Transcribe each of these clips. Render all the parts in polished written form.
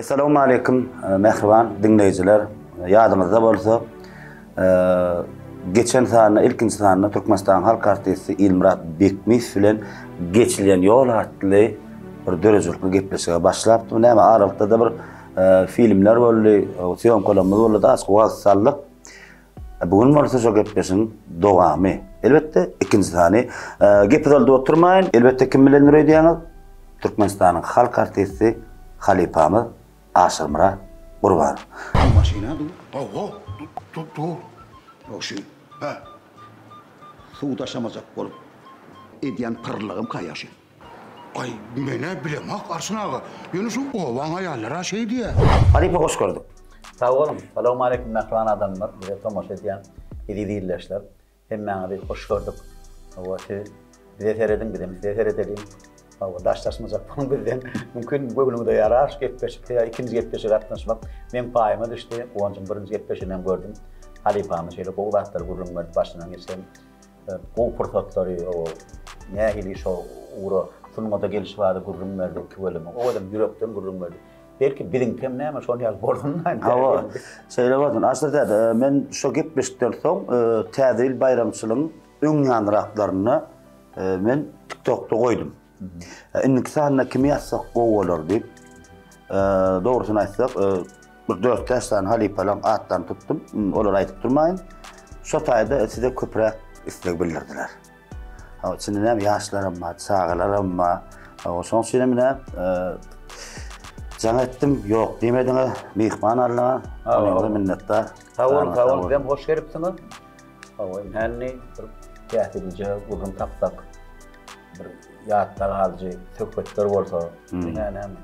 Essalawmaleýkim mähriban diňleýjiler. Ýadyňyzda bolsa, geçen sanda, ilkinji sanda Türkmenistanyň halk artisti Ilmyrat Bekmiýew bilen Geçilýän ýol atly bir döredijilikli gepleşige başlapdym. Näme aralykda-da bir filmler boldy, sýomkalarymyz boldy, azajyk wagt saldyk. Bu gün bolsa şo gepleşigiň dowamy. Elbetde, ikinji sany. Gepi uzaldyp oturmaýyn. Elbetde, kim bilendir öýdýäňiz? Türkmenistanyň halk artisti halypamyz Aşyrmyrat Gurbanow. Bu maşyna dur. Hawa, dur, dur. Ýok, şu, hä, suw daşamajak bolup edýän pyrlygymka ýa şu? Aý, men-ä bilemok, Arçyn aga. Ýöne şu obaň aýallary-a şeý diýýär. Halypa hoş gördük. Sag boluň. Salowmaleýkim mähriban adamlar, bize tomaşa edýän eziz ildeşler. Hemmäňizi hoş gördük. Hawa, siz bize serediň, bizem size seredeliň. Hawa, daşlaşmajak boluň bizden. Mümkin göwnüňize ýarar şu gepleşik ýa ikinji gepleşige gatnaşmak meň paýyma düşdi. Guwanjyň birinji gepleşigini hem gördüm. Halypamyz şeýle gowy zatlary gürrüň berdi, başyndan geçen gowy pursatlary, o nähili şo ugra sungata gelişi barada gürrüň berdi tüweleme. O adam ýürekden gürrüň berdi. Belki biziňkem näme şon ýaly bolsun da. Hawa, şeýle bolsun. Aşyr däde, men şo gepleşikden soň Täze ýyl baýramçylygyň öň ýanyraklarynda men TikTokda goýdum. Indiki sanda kimi ýazsak gowy bolar diýip. Dogrusyny aýtsak, bir dört-bäş sany halypalaryň atlaryny tutdum. Olary aýdyp durmaýyn. Şo taýda size köpräk isleg bildirdiler. Hawa, içinde näme ýaşlaram bar, çagalaram bar. Hawa, şonuň üçin hem ine jaň etdim, ýok diýmediňiz, myhman aldyňyz. Onuňyza minnetdar. Sag boluň, sag boluň. Sizem hoş gelipsiňiz. Hawa, indi bir täsirlije gürrüň tapsak, bir ýatda galyjy söhbetler bolsa, ine näme,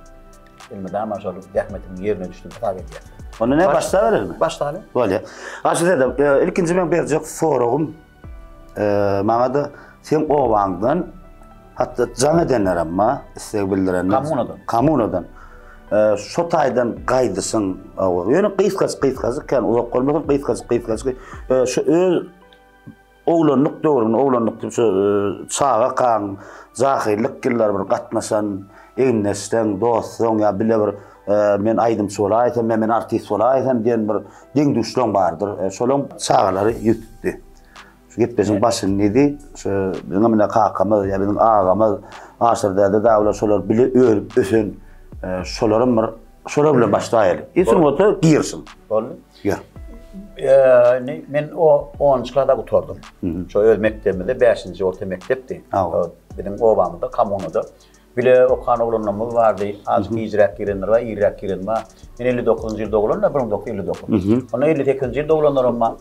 elmydama şol zähmetiň ýerine düşdi hasap edýär. Onda näme başlaberelimi? Başlaly. Bolýar. Aşyr däde, ilkinji meň berjek soragym Maňa-da seň obaňdan hatda jaň edenlerem bar, isleg bildirenler. Kommunadan. Kommunadan. Şo taýdan gaýdyşyň, ýöne gysgajyk gysgajyk, kän uzak bolmasyn, gysgajyk gysgajyk. Şu öz oglanlyk döwrüň, oglanlyk diýip şu çagakaň, jahyllyk ýyllary bir gatnaşan egindeşleň, dostlaň ýa bile bir men aýdymçy bolaýsam, ýa men artist bolaýsam diýen bir deň-duşlaň bardyr. Şolaň çagalary ýüz tutdy. Şu gepleşigiň başyny diýdi, şu biziň ine kakamyz ýa biziň agamyz Aşyr däde dagylar şolar bile örüp ösen, şolaram bir şolar bilen başlaýaly. I sungata girişiň. Boldy. Ýör. Indi men o onunjy klasa gutardym. Şo öz mekdebimizde bäşinji orta mekdepdi. Biziň obamyzda, kommunada. Bile okan oglanlarymyz bardy. Azajyk gijräk girenler bar, irräk giren bar. Men 59-njy ýyl doglan-da, 1959. Onda 58-nji ýyl doglanlaram bar.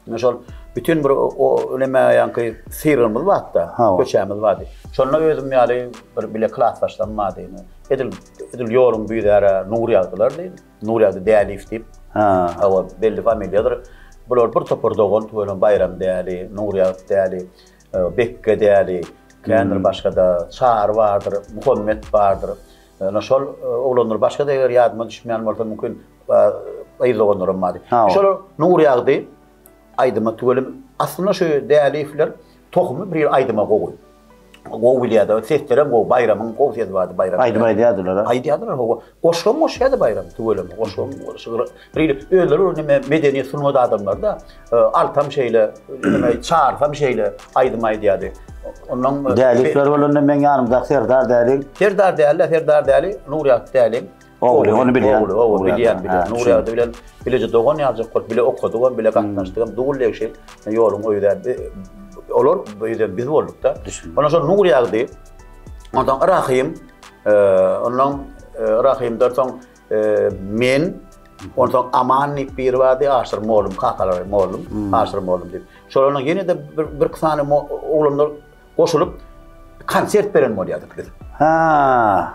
Ine şol bütin bir o neme ýaňky syrgymyz bardy-da, köçämiz bardy. Şonda özüm ýaly bir bile klasdaşlarym bardy. Ine edil edil ýoluň büzäre Nurýagdylar diýdi. Nurýagdy Däliýew diýip. Hawa, belli familiýadyr. Bular bir topar dogan tüweleme Baýram Däli, Nurýagdy Däli. Bekge däli, kändir başga-da, Çary bardyr, Muhammet bardyr. Ýöne şol oglanlar başga-da eger ýadyma düşmeýän bolsa mümkin gyz doganlaram bardy. Şolar Nurýagdy aýdyma tüweleme. Aslynda şu Däliýewler tohumy bir aýdyma gowy. Gowy bilýärdi. Seslerem gowy. Baýramyň gowy sesi bardy Baýram. Aýdym aýdýardylar. Aýdýardylar hawa. Goşgam goşýardy Baýram tüweleme. Goşgam şygyr bir özleri bir neme medeniýet sungat adamlary-da. Altam şeýle, neme Çarsam şeýle aýdym aýdýardy. Ondan Dälikler bolanda meň ýanymdaky Serdar Däliň. Serdar Däli, Serdar Däli, Nurýagdy Däliň. Ogly, ony bilýän. Ogly, ogly, bilýän, bilýän. Nurýagdy bilen bileje dogan ýaljak bolup, bile okadygam, bile gatnaşdygam, dul degşi ýoluň öýde. Olar öýde biz bolduk-da. Ondan soň Nurýagdy, ondan Rahym, ondan Rahymdan soň men, onsoň Aman diýip biri bardy, Aşyr mollum, kakalary mollum, Aşyr mollum diýip. Şolaryň ýene-de bir iki sany oglanlar goşulyp konsert beren bolýardyk biz. Ha.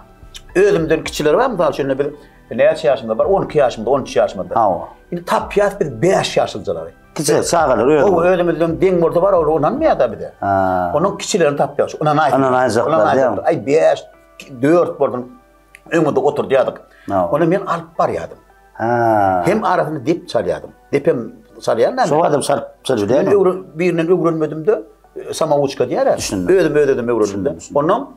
Özümden kiçiler bar, mysal üçin biz näçe ýaşymda bar? 12 ýaşymda, 13 ýaşymda. Hawa. Indi tapýas biz 5 ýaşlyjalary. Kiçi çagalar özümiz. Hawa, özümizden deň bolsa bar, olar ynanmaýar-da bize. Ha. Onuň kiçilerini tapýas. Ynanaýsyn. Ynanaýjaklar. Aý 5, 4 bolsun. Öňünde oturdýardyk. Ony men alyp barýardym. Ha. Hem arasynda dep çalýardym. Depem çalýan näme? Şo adam çalyp çalýar däl. Men öwren birinden öwrenmedim-de, e, samouçka diýýär. Özüm öz-özüm öwrendim-de. Ondan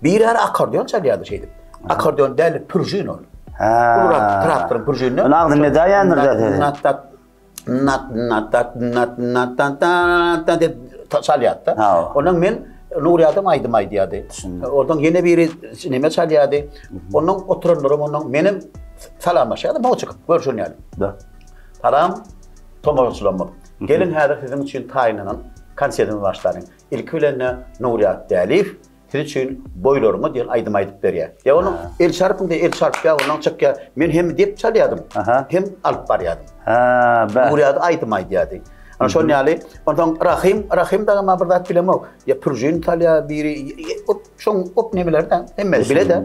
bir ara akkordeon çalýardy şeýdip. Akkordeon däl, pürjin ol. Ulurak traktoryň pürjünine. Ony agzyny edäýendir da sesi. Nat nat nat nat nat nat nat diýip çalýardy. Ondan men Nurýadam aýdym aýdýardy. Ondan ýene biri neme çalýardy. Ondan oturanlaram ondan menem salamlaşýardym, ho çykyp görşün ýaly. Da. Salam tomaşaçylarymyz. Geliň häzir siziň üçin taýynlanan konsertimizi başlalyň. Ilki bilen-de Nurýat Däliýew Siz üçin Boýlaryňa diýen aýdym aýdyp berýär. Ýa onuň el çarpyň diýip el çarpýar, ondan çykýar. Men hem dep çalýardym, hem alyp barýardym. Hä, bä. Nurýady aýdym aýdýardy. Ana şon ýaly. Onsoň Rahym, Rahym dagam bir zat bilemok. Ýa pürjün salýar biri, şoň op nemeler-de, hemmesi bile-de.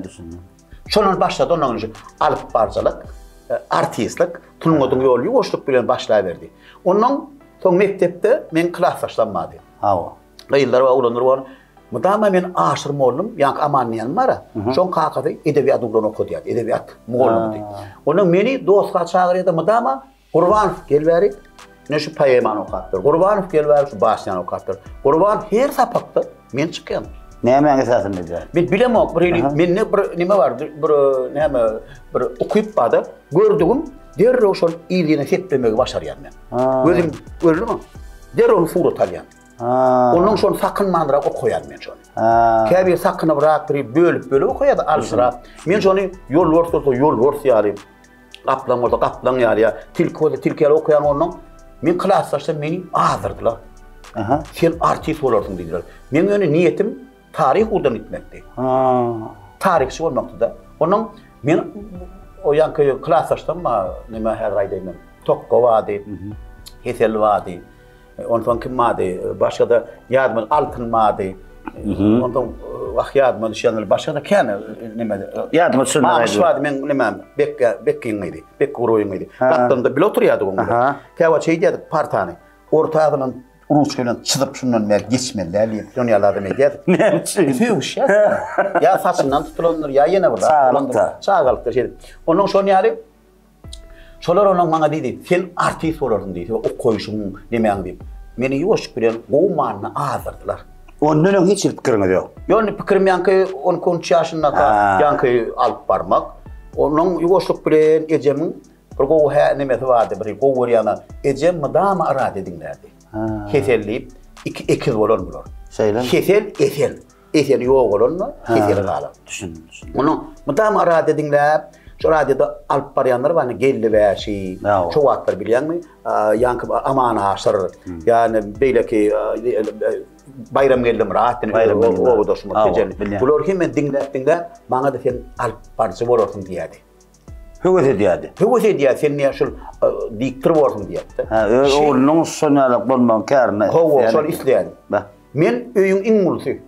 Şondan başlady ondan önce alyp barjalyk, artistlik, sungatyň ýoly ýuwaşlyk bilen başlaberdi. Ondan soň mekdepde meň klasdaşlarym bardy. Hawa. Gyzlar we oglanlar bar. Mydama men Aşyr mollum, ýaňky Aman diýen bar-a, şoň kakasy edebiýat ugruna okadýardy, edebiýat mugallymydy. Ondan meni doska çagyrýardy mydama, Gurbanow gel bäri, ine şu poemany okap ber. Gurbanow gel bäri şu basnýany okap ber. Gurban her sapakda men çykýan. Nämäň esasynda edýär? Men bilemok, bir hili mende bir neme bar, bir näme, bir ukyp bar-da, gördügim derrew şol yz-yzyna seplemegi başarýan men. Gözüm gördümi? Derrew surat alýan. Ondan şony sakynmanrak okaýan men şony. Käbir sakynybrak bir bölüp-bölüp okaýar-da, aljyrap. Men şony ýolbars bolsa ýolbars ýaly, gaplaň bolsa gaplaň ýaly ýa tilki bolsa tilki ýaly okaýan ondan men klasdaşlar meni azdyrdylar. Aha. Sen artist bolarsyň diýdiler. Meň ýöne niýetim taryh ugurdan gitmekdi. Ha. Taryhçy bolmakdy-da. Ondan men o ýaňky klasdaşlarym neme häzir aýdaýyn men. Tokga bardy. Hesel bardy. Onsoň kim bardy? Başga-da ýadyma Altyn bardy. Onsoň wah ýadyma düşýänler başga-da kän neme. Ýadyma düşenler. Mamyş bardy meň nemem Bekge Bekgiň gyzy. Bekgi Guroýyň gyzy. Gapdalynda bile oturýardyk oň bilen. Käwagt şeýdýärdik partany. Orta agzyndan ruçka bilen çyzyp şundan bäri geçmeli däl diýip, şony ýaly adam edýärdik. Näme üçin? Sögüşýärdik. Ýa saçyndan tutulandyr, ýa ýene bir zat. Çagalykda. Çagalykda şeýdip. Ondan şony ýaly Şolar onuň maňa diýdi, sen artist bolarsyň diýdi, okaýşyň, nemäň diýip. Meni ýuwaşlyk bilen gowy manyda azdyrdylar. Ondan öň hiç hili pikiriňiz ýok? Ýok, indi pikirim ýaňky on iki, on üç ýaşyndaka ýaňky alyp barmak. Onuň ýuwaşlyk bilen ejemiň bir gowy hä nemesi bardy, bir gowy görýän ejem mydama radio diňlärdi. Hesel diýip, iki ekiz bolan bular. Şeýlemi? Hesel, Esel. Eseri ýogalanda keseli galar. Düşündim, düşündim. Muny mydama radio diňläp, şu radioda alyp barýanlar bar, Geldi Bäşi, şo wagtlar bilýäňmi? Ýaňky Aman Aşyr, ýa-ni beýleki Baýramgeldi Myrat diýen obadaşymyz Tejenli. Bular hemme diňläp-diňläp, maňa-da sen alyp baryjy bolarsyň diýýärdi. Höwes edýärdi. Höwes edýär, sen diýýär şol diktor bolarsyň diýýärdi. Hä, öz oglunyň şol ýaly bolmagyny kärini. Hawa, şol isleýärdi. Men öýüň iň ulusy.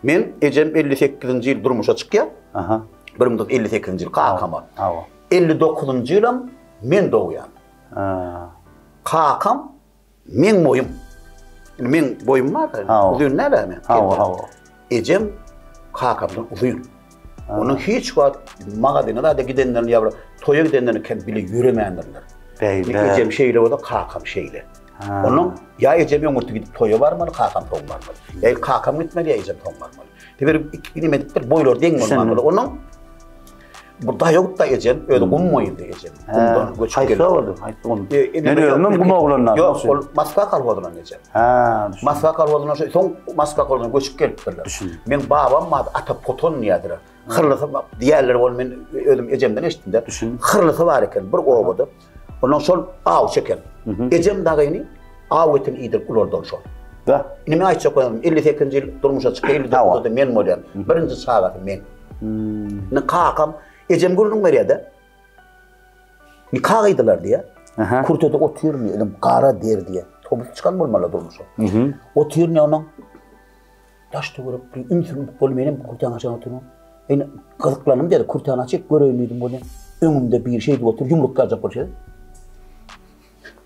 Men ejem 58-nji ýyl durmuşa çykýar. Aha. 1958-nji ýyl kakama. Hawa. 59-njy ýylam men dogýan. Ha. Kakam meň boýum. Indi meň boýum bar. Uzyn däl men. Hawa, hawa. Ejem kakamdan uzyn. Onuň hiç wagt magazyna da gidenlerini ýa bir toýa gidenlerini kem bile ýöremändirler. Beýle. Ejem şeýle bolsa, kakam şeýle. Onuň ýa ejem öňürti gidip toýa barmaly, kakam soň barmaly. Ýa kakam gitmeli, ýa ejem soň barmaly. Teber iki neme edipdir, boýlary deň bolmaly. Onuň bu daýawut-da ejem, özi gum boýundy ejem. Gumdan göçüp geldi. Haýsy boldy? Haýsy gum? Men özümem gum oglandan. Ýok, ol Moskwa kolhozyndan ejem. Hä, Moskwa kolhozyndan soň Moskwa kolhozyna göçüp gelipdirler. Meň babam bardy, Ata Poton diýýärdiler. Hyrlysy diýýärler, ony men özüm ejemden eşitdim-de. Hyrlysy bar eken bir obada. Ondan şol awçy eken. Ejem dagyny aw etini iýdirip ulaldan şol. Da. Indi men aýtjak bolýanym, 58-nji ýyl durmuşa çykdy, 59-da men bolýan. Birinji çagasy men. Indi kakam, ejem gürrüň berýär-de. Nika gyýdylar diýýär. Kürtede otyryn diýýär, elim gara der diýýär. Tomus çykan bolmaly durmuşa. Otyryn diýýär, onuň Daş töwerek bir ümsümlik boldy, menem kürtäni açan otyryn. Indi gyzyklandym diýdi, kürtäni açyp göreýin diýdim bolýa. Öňümde biri şeýdip otyr, ýumruk ýaljak bolşy.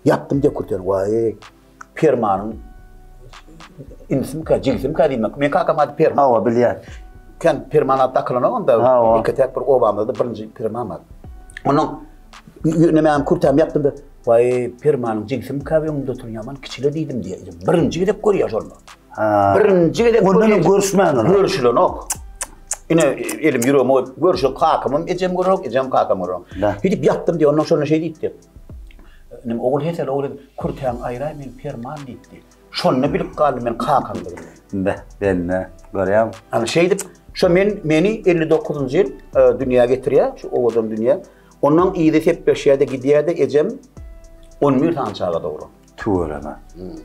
Ýapdym diýip kürtäni. Waý, Permanyň inisimkä, jigisimkä diýmek. Men kakam ady Perman. Hawa, bilýän. Kän Perman ady dakylanok onda. Ýeke-täk bir obamyzda birinji Perman bar. Onuň nämäm kürtämi ýapdym-da, waý, Permanyň jigisimkä öňümde oturan ýaman kiçile diýdim diýýär. Birinji gezek görýär şony. Ha. Birinji gezek Ondan öň görüşmändir. Görüşülenok. Ine elim ýüregime goýup, görşe kakamam ejem görerok, ejem kakam görerok. Gidip ýatdym diýip, ondan şonda şeý diýipdi. Inim ogul Hesel ogul kürtäňi aýraý men perman diýipdi. Şonda bilip galdym men kakamdygyny. Be, bende, görýäňmi? Ana şeýdip, şo men meni 59-njy ýyl e, dünýä getirýär, şu owadan dünýä. Ondan yzy sepleşýär-de gidýär-de ejem 11 sany çaga dogran. Tüweleme.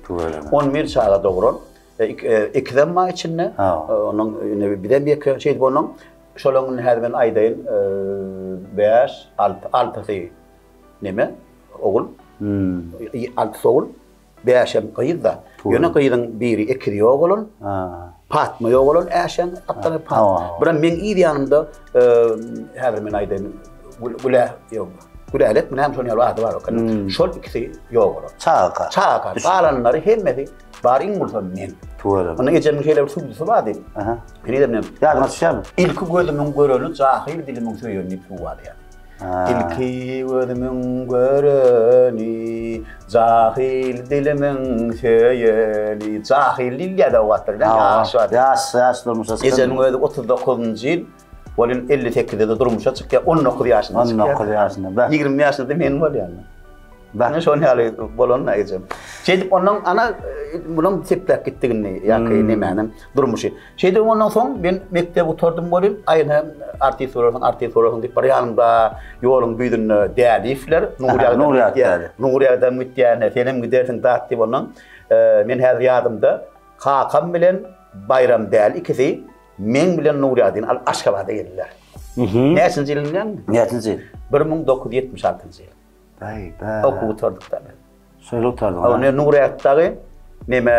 Tüweleme. 11 çaga dogran. E, e, ikizem bar içinde. Onuň ine bizem ýeke şeýdip onuň şolaň indi häzir men aýdaýyn, 5, 6, altysy neme? Ogul. Hmm. Altysy ogul. Bäşem gyz-da. Ýöne gyzyň biri ekiz ýogalan. Patma ýogalan Äşäň atdary Patma. Birem meň yz ýanymda häzir men aýdaýyn Gülä ýok. Gülälekmi näme şonuň ýaly ady bar eken. Hmm. Şol ikisi ýogalan. Çagaka. Çagaka. Galanlary hemmesi bar iň bolsa men. Tüweleme. Onda ejemiň şeýle bir suwdusy bardy. Aha. Henizem men. Ýadyňa düşýärmi? Ilki gözümiň göreni jahyl dilimiň söýeni diýip suw alýar. Ilki gözümiň göreni, jahyl dilimiň söýeni. Jahyl diýilýär-de o wagtlar, ýaş wagty. Ýaş, ýaş durmuşa çykan. Ejemiň özi 39-njy ýyl, welin 58-de durmuşa çykýar, 19 ýaşynda çykýar. 19 ýaşynda, bäh. 20 ýaşynda men bolýan. Bäh. Ine şonuň ýaly bolan-da ejem. Şeýdip ondan ana munuň sepläp gitdigini ýa-ki nemäniň durmuşy. Şeýdip ondan soň men mekdebi gutardym welin, aýna artist bolarsyň, artist bolarsyň diýip bir ýanymda ýoluň büýzünde Däliýewler, Nurýagdam gitýär. Nurýagdam gitýär, senem gidersiň zat diýip ondan men häzir ýadymda kakam bilen Baýram Däli ikisi meň bilen Nurýagdyny alyp Aşgabada geldiler. Näçinji ýyl bilýäňmi? Näçinji ýyl? 1976-njy ýyl. Baý, baý. Okuw gutardyk da biz. Şeýle gutardyň. Hawa, ne Nuryýat dagy neme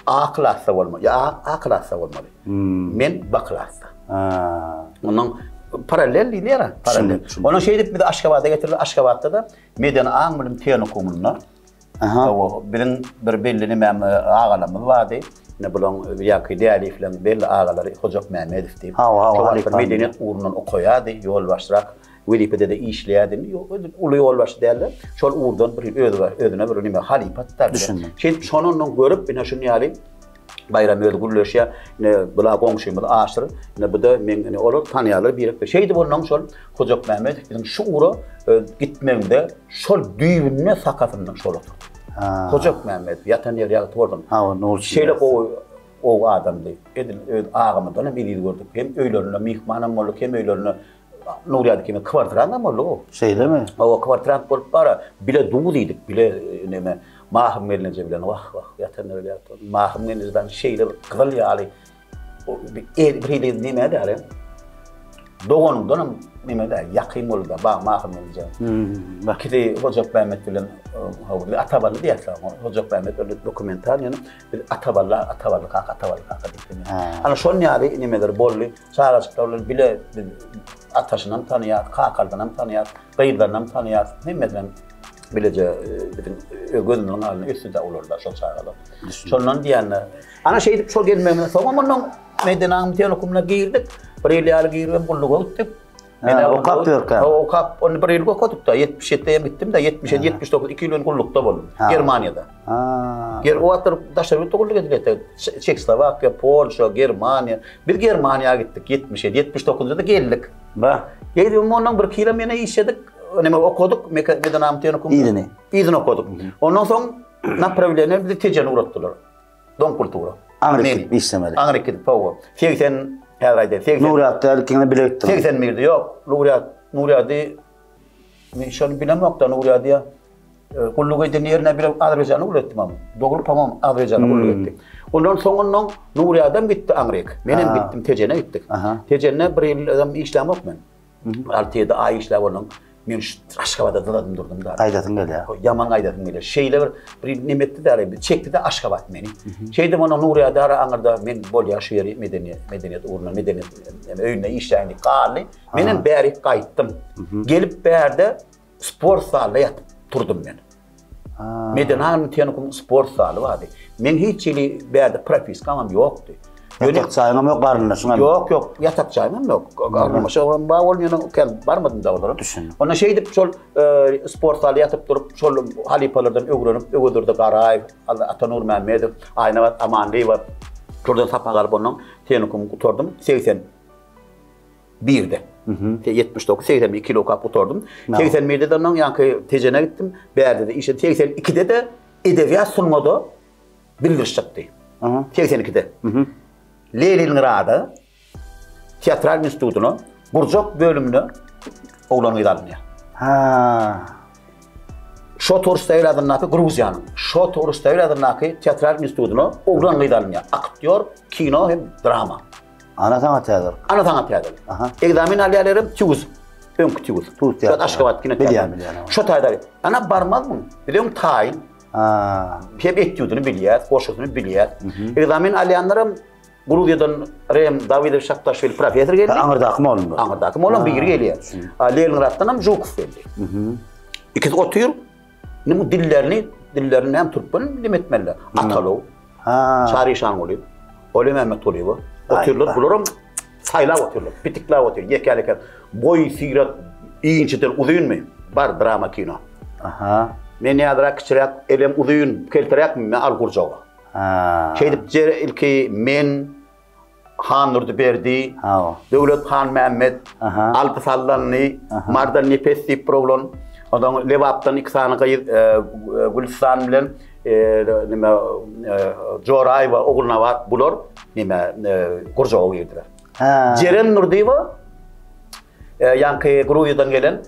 A klasda bolmaly. Ýa A, A klasda bolmaly. Hmm. Men B klasda. Ha. Ondan parallel diýilýär, parallel. Ondan şeýdip bizi Aşgabada getirdiler. Aşgabatda da medeni aň bilim tehnikumynda Aha. Hawa, biziň bir belli nemäm agalarymyz bardy. Ine bulaň ýaky Däliýewleň belli agalary Hojak Mämmedow diýip. Hawa, hawa, Şo wagtlar halypa. medeniýet ugrundan okaýardy, ýolbaşçyrak Wezipede-de işleýärdi. Ýok, edil uly ýolbaşçy däldi. Şol ugurdan bir öz özüne bir nime halypa tutýardy. Düşündim. Şeýdip şony ondan görüp, ine şuny ýaly Baýram özi gürleşýär. Ine bula goňşymyz Aşyr. Ine bu-da meň ine olar tanýarlar birek. Şeýdip ondan şol Hojak Mämmedow biziň şu ugra e, gitmegimize şol düýbünde sakasyndan şol oturdy. Ha. Hojak Mämmedow ýatan ýeri ýagty bolsun. Ha, o Nurçy. Şeýle gowy gowy adamdy. Edil öz agamyzdan hem eziz gördük. Hem öýlerinde myhmanam bolduk, hem öýlerinde Nurýady kime kwartirant boldy o. Şeýlemi? Hawa, kwartirant bolup bara, bile duz iýdik, bile e, neme Mahym gelneje bilen wah wah ýatan ýerde ýatdy. Mahym gelnejeden şeýle bir gyzyl ýaly bir el bir hili neme däl. Doganyňdan hem neme däl, ýakyn boldy da ba Mahym gelneje. Hmm, bak. Ikisi Hojak Mämmet bilen hawa biz Atabally diýýäs. Hojak Mämmet öyle dokumental ýöne biz Atabally, Atabally kaka, Atabally kaka diýip. Ana şon ýaly nemeler boldy. Çagajyklar bilen bile biz ataşynam tanaýas, kakaldanam tanaýas, gyzlarynam tanaýas, hemmesinem bileje e, biziň e, gözümiziň alnynda ösdi-de olar da şol çagalar. Şondan diýende, ana şeýdip şol gelmegimizden soňam ondan Medeni aň tehnikumyna girdik. Bir ýyl ýaly giribem gulluga gitdik. Men okap ýörkäm. Okap, ony bir ýyl okadyk-da, 77-de hem gitdim-de, 77, 79, 2 ýyl men gullukda boldum. Germaniýada. Ha. Ger o wagtlar daşary ýurtda gulluk edilýärdi. Çehoslowakiýa, Polşa, Germaniýa. Biz Germaniýa gitdik 77, 79-da geldik. Ba. Geldim ondan bir ýyl hem ýene işledik. Neme okadyk, Medenam tehnikum. Yzyny. Yzyny okadyk. Ondan soň naprawleniýe bizi Tejene ugratdylar. Dom kultura. Aňryk gidip işlemeli. Aňryk gidip, hawa. 80 häzir aýdaýyn. 80. Nurýat däl, ikiňiz bile gitdiňiz. 81-de ýok. Nurýat, Nurýady men şony bilemok-da, Nurýady ýa gulluk eden ýerine bile Azerbaýjana gulluk etdim ama. Dogry, tamam, Azerbaýjana gulluk etdi. Ondan soňundan Nurýadam gitdi aňryk. Menem gitdim, Tejene gitdik. Tejende bir ýyl işlämok men. 6-7 aý işläp ondan men şu Aşgabada dyzadym durdum da. Gaýdasyň gelýär. Ýaman gaýdasym gelýär. Şeýle bir bir neme etdi de, çekdi de Aşgabat meni. Şeýdip ondan Nurýada ara aňyrda men bolýar şu ýeri medeniýet, medeniýet ugruna, medeniýet öýünde işläýin diýip galdy. Menem bärik gaýtdym. Gelip bärde Sport zalda ýatyp turdum men. Medeni aň tehnikumyň sport zaly bardy. Men hiç hili bärde propiskamam ýokdy. Ýatak jaýyňam ýok, garyndaşyňam. Ýok, ýok, ýatak jaýymam ýok. Garyndaşym bar boldy, ýöne kän barmadym da olara. Düşündim. Onda şeýdip şol e, sport zalda ýatyp durup, şol halypalardan öwrenip, Öwezdurdy Garaýew, Ata Nurmämmedow, Aýnabat Amanlyýewa şolardan sapak alyp ondan tehnikumy gutardym. 80. Birde. 79, 82 ýyl okap gutardym. 81-de de ondan ýaňky Tejene gitdim. Bärde-de işe 82-de-de edebiýat sungada bildiriş çykdy. 82-de. Leningrada teatral institutyna gurjak bölümine oglan gyz alynýar. Ha. Şota Rustaveli adyndaky Gruziýanyň Şota Rustaveli adyndaky teatral institutyna oglan gyz alynýar. Aktýor, kino hem drama. Ana saňa täzelik. Ana saňa täzelik. Aha. Ekzamen alýarlar TÜZ. Öňki TÜZ. TÜZ teatr. Aşgabat kino teatry. Bilýän, bilýän. Şo taýda. Ana barmazmyň? Biz öň taýyn. Ha. Hem etýudyny bilýäs, goşgusyny bilýäs. Ekzamen alýanlaram Gruziýadan Rem Dawidow Şaktaşwili professor geldi. Aňyrdaky mollum. Aňyrdaky mollum biri gelýär. Leningraddan hem Žukow geldi. Ikisi otyr. Indi bu dillerini, dillerini näme türkmen dim etmeliler. Atalow. Ha. Çary Işanguly, Oli Mämmetgulyýewa otyrlar. Bularam saýlap otyrlar, pitikläp otyr, ýeke-ýeke. Boý, syrat, inçeden uzynmy? Bar drama kino. Aha. Men ýalyrak kiçiräk, elem uzyn, kelteräkmi? Men al gurjaga. Ha. Şeýdip ilki men Handurdy Berdi, Döwlet Hanmämmet, Alpy Sallanly, Mardan Nepes diýip bir oglan, ondan Lebapdan iki sany gyz, Gülüstan bilen nime Joraýewa, Ogulnabat bular nime gurjaga girdiler. Jeren Nurdyýewa ýaňky Gruziýadan gelen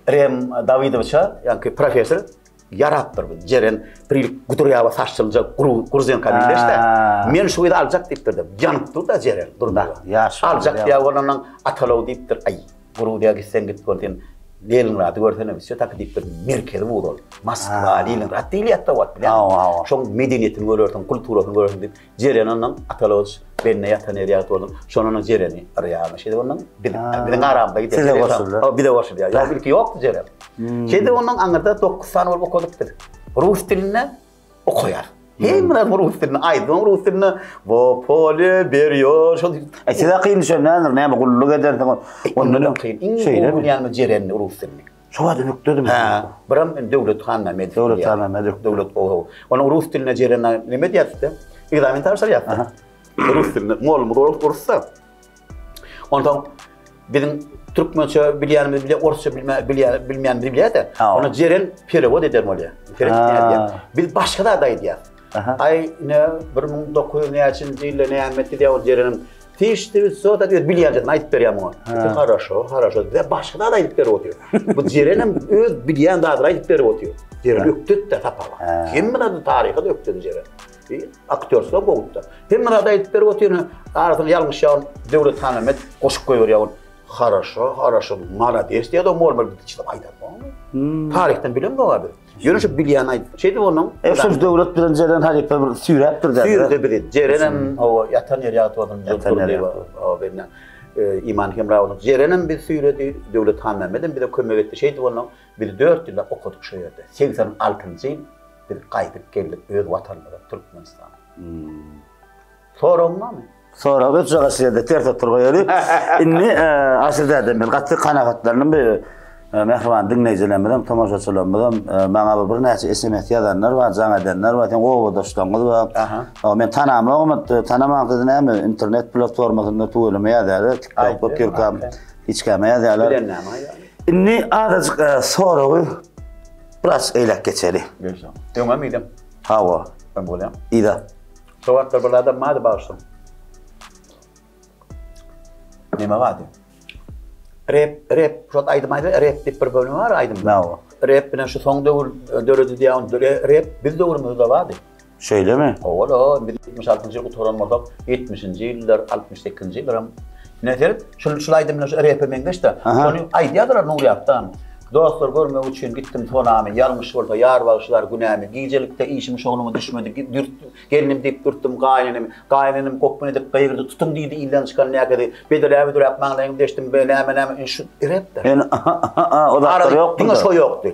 Rem Dawidowiçe, ýaňky professor Ýarapdyr bu Jeren bir gudurýawa saçlyja gurzenka meňzeş-de. Men şu gyzy aljak diýipdir-de. Ýanyp dur-da Jeren, dur-da. Ýaş. Aljak diýýär bolandan Atalow diýipdir. Aý, Gruziýa gitseň git gör sen Leningrady görsene, wsýo taki diýipdir. Merkezi buz ol. Moskwa, Leningrad diýilýär-de wagt bilýäňmi? Şoň medeniýetini görersiň, kulturasyny görersiň diýip, Jeren ondan Atalowiç bende ýatan ýeri ýagty bolsun. Şondan Jereni yrýarmyş. Şeýdip ondan biz biziň aramyzda gidýär. Size goşuldy. Ha, bize goşulýar. Ýok, ilki ýokdy Jeren. Şeýdip ondan aňyrda 9 sany bolup okadyk biz. Rus dilinde okaýar. Hemme zat rus dilinde, aýdym rus dilinde. Wo pole berýor. Şol E size kyn düşen nädir? Näme gulluk edersiň? Ondan öň kyn. Iň gowy bilýänim Jerenli rus dilini. Şo wagt ökdedim. Hä, biram indi Döwlet Hanmämmedow. Döwlet Hanmämmedow. Döwlet gowy. Onuň rus diline Jeren neme diýýärdi? Ekzamen tabşyrýardy. Rus dilinde mugallymyz orusda. Onsoň biziň türkmençe bilýänimizi bilýär, orsça bilýän bilmeýänimizi bilýär-de. Ony Jeren perewod eden bolýar. Seret nädýär? Biz başga zat aýdýarys. Aý, ine 1900 näçinji ýylda näme etdi diýýär ol Jerenem. Tişdi sota diýip bilýänjesini aýdyp berýär muňa. Eti haraşo, haraşo. Bize başga zat aýdyp berip otyr. Bu Jerenem öz bilýän zadyny aýdyp berip otyr. Jeren ökdedi-de sapaga. Hemme zady taryha-da ökdedi Jeren. Aktýorçylyga gowudy-da. Hemme zady aýdyp berip otyr. Arasyna ýalňyşýan Döwlet Hanmämmet goşup goýberýär ol. Haraşo, haraşo, malades diýýär-de mol-mol çyzyp aýdar. Taryhdan bilemzok-a biz. Ýöne şu bilýän aýt. Şeýdip onuň E şol Döwlet bilen Jeren halypa bir süýräpdir dä. Süýrdi bizi. Jerenem hawa ýatan ýeri ýagty bolsun. Ýatan ýeri ýagty bolsun. Hawa bende. Iman Hemra bolsun. Jerenem bizi süýredi, Döwlet Hanmämmedem bize kömek etdi. Şeýdip onuň biz 4 ýyllap okadyk şo ýerde. 86-njy ýyl biz gaýdyp geldik öz watanymyza, Türkmenistana. Soragyň barmy? Sorag ötjek aşyr ýerde ters otur goýaly. Indi Aşyr däde men gaty kanagatlandym bu mähriban diňleýjilerimizem, tomaşaçylarymyzam maňa bir birnäçe SMS ýazanlar bar, jaň edenler bar, seň obadaşlaryňyz bar. Men tanamogam, tanamaň sizi näme internet platformasynda tüweleme ýazýarlar, TikTok otyrkam hiç kime ýazýarlar. Bilen näme aýdýar? Indi azajyk soragy biraz eýläk geçeli. Öňem idem. Hawa. Öň bolýar. Yza. Şo wagtlar bir adam bardy bagyşlaň. Neme bardy? Rep, rep, şo aýdym aýdym, rep diýip bir bölüm bar aýdymda. Hawa. Rep bilen şu soň döwür döredi diýýän, rep biz döwrümizde bardy. Şeýlemi? Hawa, biz 76-njy ýyl gutaran bolsak, 70-nji ýyllar, 68-nji ýyllaram. Ine seret, şul şul aýdym bilen şu repe meňzeş-de. Şony aýdýardylar Nurýapdan. Dostlar görmek üçin gitdim sonamy, Ýalňyş bolsa ýar bagyşlar günämi, Gijelikde işim şowluma düşmedi, Dürt, gelnim diýip dürtdüm gaýynenemi, Gaýynenem gopgun edip gygyrdy, Tutuň diýdi ilden çykan näkesi, Bedeläp-büdüräp maňlaýymy deşdim, Be, näme-näme, indi şu rep-de. Ýöne o zatlar ýokdy. Diňe şo ýokdy.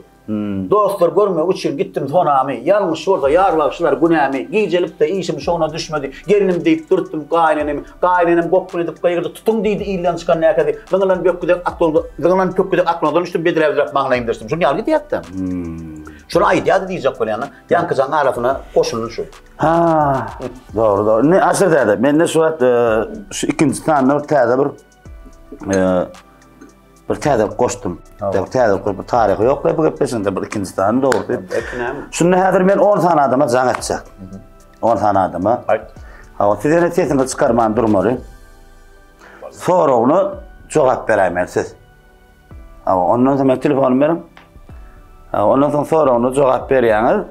Dostlar görmek üçin gitdim sonamy, Ýalňyş bolsa ýar bagyşlar günämi, Gijelikde işim şowuna düşmedi, Gelnim diýip dürtdüm gaýynenemi, Gaýynenem gopgun edip gygyrdy, Tutuň diýdi ilden çykan näkesi, Zyňylan bökgüdek aklawda, zyňylan pökgüdek aklawdan düşdüm, Bedräp-büdräp maňlaýymy deşdim. Şuny ýaly gidýärdi-de. Şuny aýdýardy diýjek bolýan-da, ýaňkyjaň arasyna goşuldy şu. Ha, dogry, dogry. Indi Aşyr däde, mende şu wagt şu ikinji sanda bir täze bir. bir täzelik goşdum. Bir täzelik goşup, bir taryhy ýok bu gepleşigiň bir ikinji sany dogrusy. Şunda häzir men 10 sany adama jaň etjek. 10 sany adama. Aýt. Hawa, siz ýene sesiňizi çykarman durmaly. Soragyna jogap beräýmeli siz. Hawa, ondan soň men telefonymy beriň. Hawa, ondan soň soragyna jogap berýäňiz.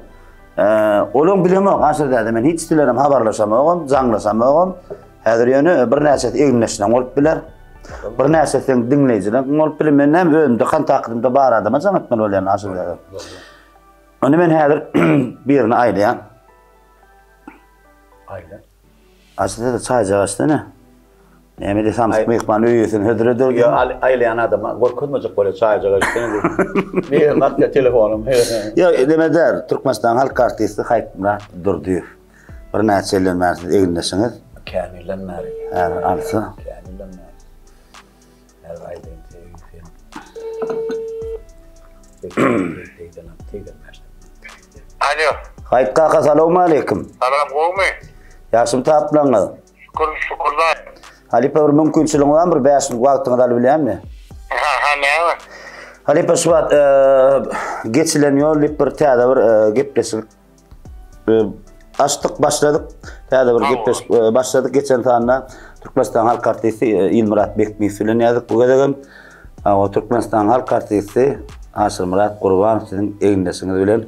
Olaň bilemok, Aşyr däde, men hiç bilenem habarlaşamogam, jaňlaşamogam. Häzir ýöne birnäçesi egindeşleň bolup biler. Birnäçesi seň diňleýjileň bolup biler. Men näme özümde kontaktymda bar adama jaň etmeli bolýan Aşyr däde. Ony men häzir birini aýlaýan. Aýla. Aşyr däde çaýjak içsene. Näme diýsem, samsyk myhman öý eýesini hödür eder. Ýa aýlaýan adama görkezmejek bolýar çaýjak içsene diýip. Bir atýar telefonym. Ýa neme däl, Türkmenistanyň halk artisti Haýytmyrat Durdyýew. Birnäçe ýyldan bäri siz egindeşiňiz. Kän ýyldan bäri. Häzir alsa. Kän ýyldan bäri. Häzir aýdaýyn 80. 85. Alo. Haýyt kaka salowmaleýkim. Salam gowmy? Ýagşymy taplaňyz? Şükür, şükür da. Halypa bir mümkinçiligiň barmy bir 5 minut wagtyňyzy alyp bilýänmi? Ha, ha, näme? Halypa şu wagt e, geçilen ýol diýip bir täze bir e, gepleşik e, açdyk, başladyk. Täze bir gepleşik başladyk geçen sanda Türkmenistan halk artisti Ilmyrat Bekmiýew bilen ýazyk bu gezegem. O Türkmenistan halk artisti Aşyrmyrat Gurbanow siziň egindeşiňiz bilen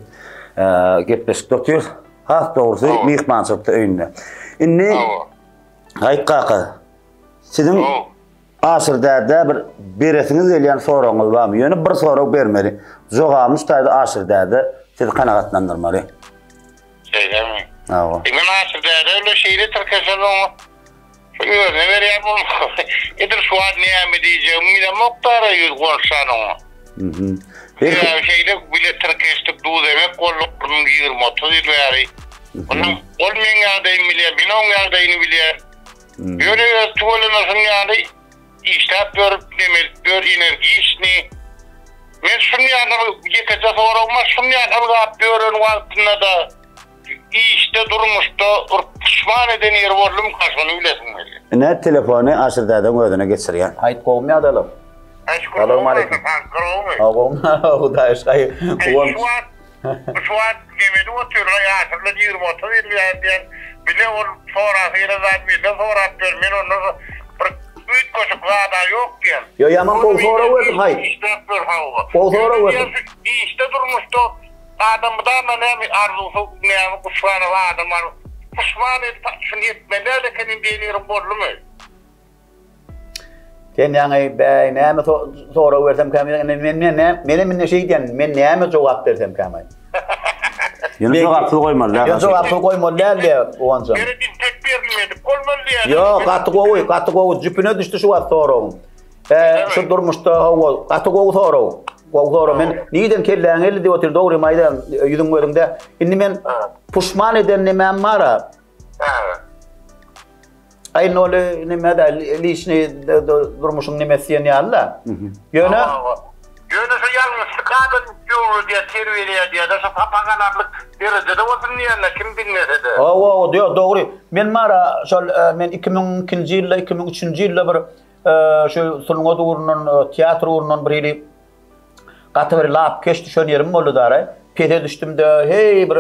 gepleşikde otyr. Has dogrusy myhmançylykda öýünde. Indi Haýyt kaka, siziň Aşyr dädä bir beresiňiz gelýän soragyňyz barmy? Ýöne bir sorag bermeli. Jogabyny şu taýda Aşyr däde sizi kanagatlandyrmaly. Şeýlemi? Hawa. E men Aşyr däde bilen şeýle tirkeşen oňa şu özüne berýän bolmaly. Edil şu wagt näme diýjegimi bilemok dara ýüz gonşan oňa. Mhm. Sebäbi şeýle bile tirkeşdik, duz-emek bolduk mundan 20-30 ýyl bäri. Ondan ol meň ýagdaýymy bilýär, men oň ýagdaýyny bilýän. Ýöne öz tüwelemesin ýaly işläp ýörüp, neme edip ýör, energiçni. Men şuny ýaly ýekeje soragym bar, şuny ýaly ylgap ýören wagtynda-da işde, durmuşda bir puşman eden ýeri boldumyka, şony bilesim gelýär. Ine telefony Aşyr dädeň özüne geçirýän. Aýt gowumy ýadalyk? Salowmaleýkim. Gowumy? Gowumy? Hudaýa şükür. Şu wagt Şu wagt nemedip otyrlar ýaşulylar 20-30 ýyl bäri diýen bile ol sorasy gelen zat menden sorap ýör men onda bir üýtgeşik zada ýok diýen. Ýo ýaman gowy sorag berdiň haý. Işläp ýör hawa. Gowy sorag berdiň. Işde durmuşda adam mydama näme arzuwsy näme gusganaly adam bar. Puşman edip şuny etmeli däl ekenim diýen ýeriň boldumy? Sen ýaňy bäý näme sorag bersemkäm men men men menem indi şeý diýen men näme jogap bersemkäm aý. Ýöne jogapsyz goýmaly däl. Ýöne jogapsyz goýmaly däl diýä Guwanjam. Ýöne intek berilmedik bolmaly diýä. Ýok gaty gowy gaty gowy jüpüne düşdi şu wagt soragyň. E, şu durmuşda hawa gaty gowy sorag. Gowy sorag. Men nirden kelläňe geldi diýip otyr dogrymy aýdaýyn ýüzüň gözüňde. Indi men puşman eden nemäm bar-a. Aý indi ol neme-de liçni durmuşyň nemesi diýen ýaly-da. Ýöne Ýöne şu ýalňyşlyk adam öwredýär, terbiýeleýär diýýär-de, şu sapak alarlyk derejede bolsun diýýän-de, kim diňlese-de. Hawa, hawa, ýok, dogry. Men bar-a, şol men 2002-nji ýylda, 2003-nji ýylda bir şu sungat ugrundan, teatr ugrundan bir hili Gaty bir lapykeç düşen ýerim boldy dara. Pese düşdüm-de, heý bir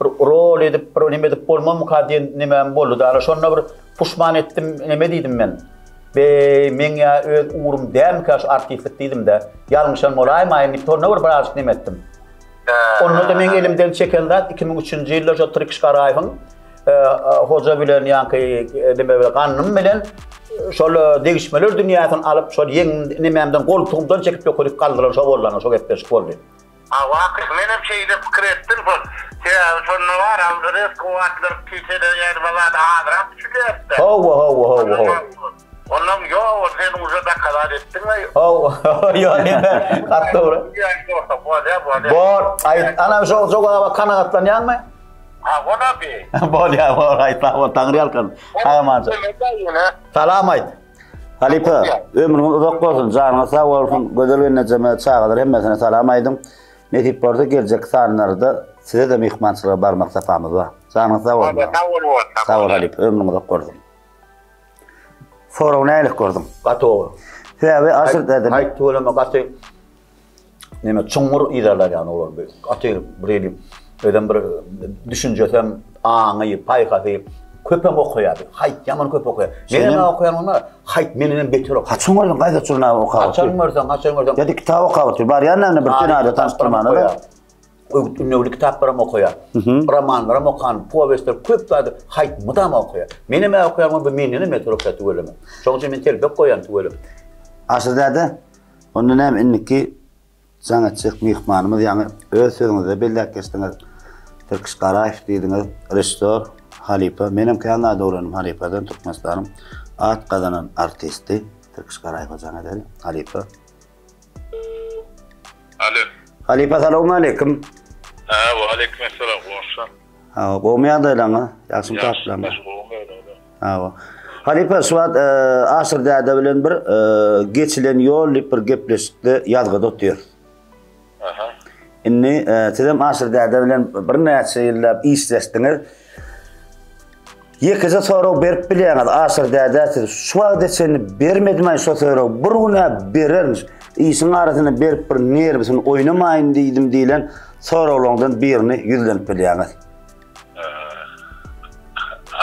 bir rol edip, bir neme edip bolmazmyka diýen nemem boldy dara. Şonda bir puşman etdim, neme diýdim men. Beý, meň ýa öz ugrum dälmikä şu artistlik diýdim-de. Ýalňyşan bolaýmaýyn diýip, şonda bir birazjyk neme etdim. Onda-da meň elimden çeken zat 2003-nji ýylda şo Tirkiş Garaýewiň Hoja bilen ýaňky neme bilen Gandym bilen şol degişmeler dünýäsini alyp şol ýeň nemämden goltugymdan çekip ýokaryk galdyran şo boldy ana şo gepleşik boldy. Hawa menem şeýle pikir etdim şol sebäbi şonda bar a rezko atlanyp kisede ýa bir zat azrak düşülýärdi. Hawa hawa hawa hawa. Ondan ýok sen uje dokazat etdiňä. Hawa ýok neme gaty dogry. Bolýa bolýa. Bor aýt ana şo jogaba kanagatlanýaňmy? Hawa bi. Bolýa bor aýt sag bol Taňry ýalkasyn. Sag Salam aýt. Halypa, ömrüňiz uzak bolsun, janyňyz sag bolsun, gözel gelnejeme, çagalar hemmesine salam aýdyň. Nesip bolsa geljek sanlarda size-de myhmançylyga barmak sapamyz bar. Janyňyz sag bolsun. Sag bol. Sag bol halypa, ömrüň uzak bolsun. Soragy nälik gördüň? Gaty gowy. Sebäbi Aşyr däde. Haýt tüweleme gaty neme çuňňur yzarlar ýaly olar. Gaty bir eli özem bir düşünjesem, aňy, paýhasy köpem okaýardy. Haýt ýaman köp okaýar. Menem okaýan onda haýt mendenem beter okaýar. Haçan görseň gaýda žurnal okap otyr. Haçan görseň, haçan görseň. Ýa-da kitap okap otyr. Barýan näme bir senada tanyşdyrmana-da. Öwüt ündewli kitaplaram okaýar. Romanlaram okan, powestler köp zady haýt mydama okaýar. Menem-ä okaýan bu mendenem beter okaýar tüweleme. Şonuň üçin men telpek goýýan tüweleme. Aşyr däde, onda näme indiki jaň etjek myhmanymyz ýaňy öz sözüňizde belläp geçdiňiz. Tirkiş Garaýew diýdiňiz, režissýor, halypa. Menem kän zat öwrendim halypadan, Türkmenistanyň at gazanan artisti Tirkiş Garaýewe jaň edeli. Halypa. Alo. Halypa salowmaleýkim. Hä, waleýkim essalam, goňşam. Hawa, gowmy ýagdaýlaryňyz? Ýagşymy tapdylaryňyz? Ýagşy, gowy ýagdaýlar. Hawa. Halypa şu wagt e, Aşyr däde bilen bir e, geçilen ýol diýip bir gepleşikde ýazgyda otyrys. Aha. Indi e, sizem Aşyr däde bilen birnäçe ýyllap işleşdiňiz. Ýekeje sorag berip bilýäňiz Aşyr dädä siz şu wagta çenli bermedimaý şo soragy bir gün-ä bererin işiň arasynda berip bir nerwisini oýnamaýyn diýdim diýlen soraglaryňdan birini ýüzlenip bilýäňiz.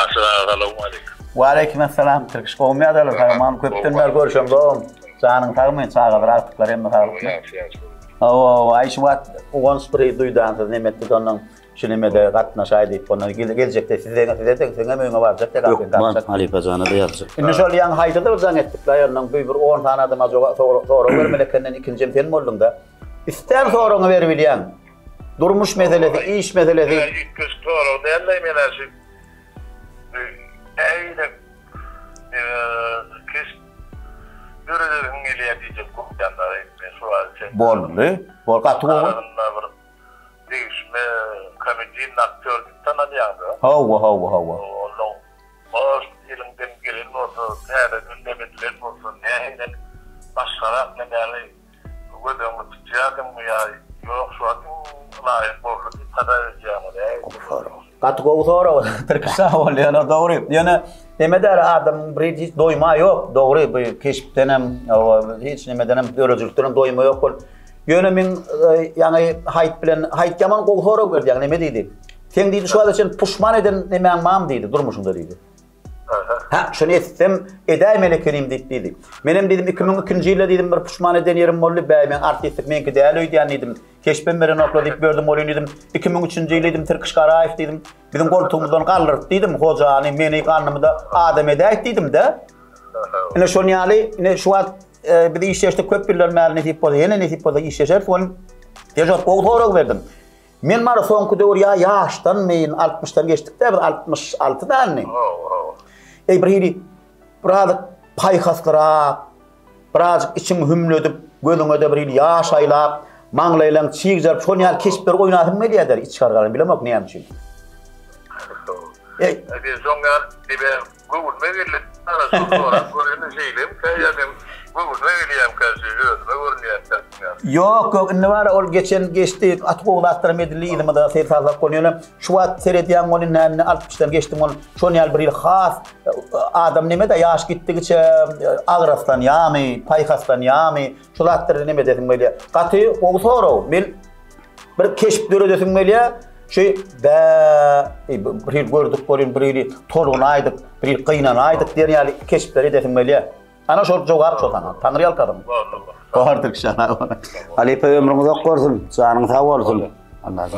Aşyr aga salowmaleýkim. Waleýkim essalam Tirkiş gowmy ýagdaýlar sagman köpden bäri görüşemzogam janyň sagmy çagalar agtyklar hemme saglykmy. Ýagşy ýagşy. Hawa aý şu wagt guwanç bir duýdansyz nemetdi ondan Şu nemede gatnaşaý diýip, ondan geljekde size size de seňem öýüňe barjak dek Hökman halypa jana-da ýazjak. Indi şol ýaňy haýsydyr bir jaň etdik laý ondan bu bir on sany adama joga sorag bermeli ekenden ikinjem sen bolduňda. Islän soragyňy beribilýäň. Durmuş meselesi, iş meselesi. Ýa üýtgeşik sorag däl-de men-ä şu nähili keşp döredesiň gelýär diýjek bolýan-da men şu wagta çenli. Boldy. Bol gaty gowy. Arasynda bir Degişme komedin aktýor diýip tanalýaňda. Hawa hawa hawa. Onnoň boş eliňden gelen bolsa täzeden neme edilen bolsa nähili başgarak nemäni göz öňünde tutýardyňmy ýa ýok şu wagt iň laýyk boldy diýip hasap edýäňmi nähili? Gowy sorag. Gaty gowy sorag Tirkiş sag bol ýöne dogry ýöne neme däl adamyň bir hiç doýma ýok dogry bu keşpdenem hawa hiç nemedenem döredijilikdenem doýma ýok bol Ýöne men ýaňy Haýt bilen, Haýt ýaman gowy sorag berdi, ýaňy neme diýdi? Seň diýdi şu wagta çenli puşman eden nemäň barmy diýdi durmuşyňda diýdi. Hä, şuny etsem edäýmeli ekenim diýip diýdi. Menem diýdim 2002-nji ýylda diýdim bir puşman eden ýerim boldy, bäý men artistlik meňki däl öýdýän diýdim. Keşbem berenoklar diýip berdim welin diýdim. 2003-nji ýyl diýdim Tirkiş Garaýew diýdim. Biziň goltugymyzdan galdyryp diýdim, hojany, meni, gannymy-da adam edäýt diýdim-de. Ine şon ýaly, ine şu wagt Biz işleşdik köp ýyldan bäri nesip bolsa ýene nesip bolsa işleşeris ol Dejot gowy sorag berdiň. Men bar soňky döwür ýa ýaşdanmy 60-dan geçdik-de biz 66 danmy? Eý bir hili birazajyk paýhaslyrak, birazajyk içiňi hümledip, gözüňe-de bir hili ýaş aýlap, maňlaýlaň çig jaryp şon ýaly keşpleri oýnasym gelýär-dä iç gargalan bilemok näme üçin. Eý. Şoň ýaly dibe Göwnüme geldi. Ana şu sorap göreni şeýlemkä ýa men göwnüme gelýämkä şu özüme görünýärkä şuň ýaly. Ýok ýok indi bar ol geçen geçdi gaty gowy zatlaram edildi yzymyza ser salsak bolýar ýöne şu wagt seredýäň ol indi indi altmyşdan geçdiň ol şon ýaly bir ýyl has adam nemede ýaş gitdigiçe agraslanýamy paýhaslanýamy şu zatlary neme edesiň gelýär gaty gowy sorag men Bir keşp döredesiň gelýär. Şu bä bir hil gördük bolýan, bir hili tolgunaýdyk, bir hil gynanaýdyk diýen ýaly keşpleri edesiň gelýär. Ana şol jogap şo saňa. Taňry ýalkasyn. Bardyk şana. Halypa ömrüň uzak bolsun, janyň sag bolsun. Allah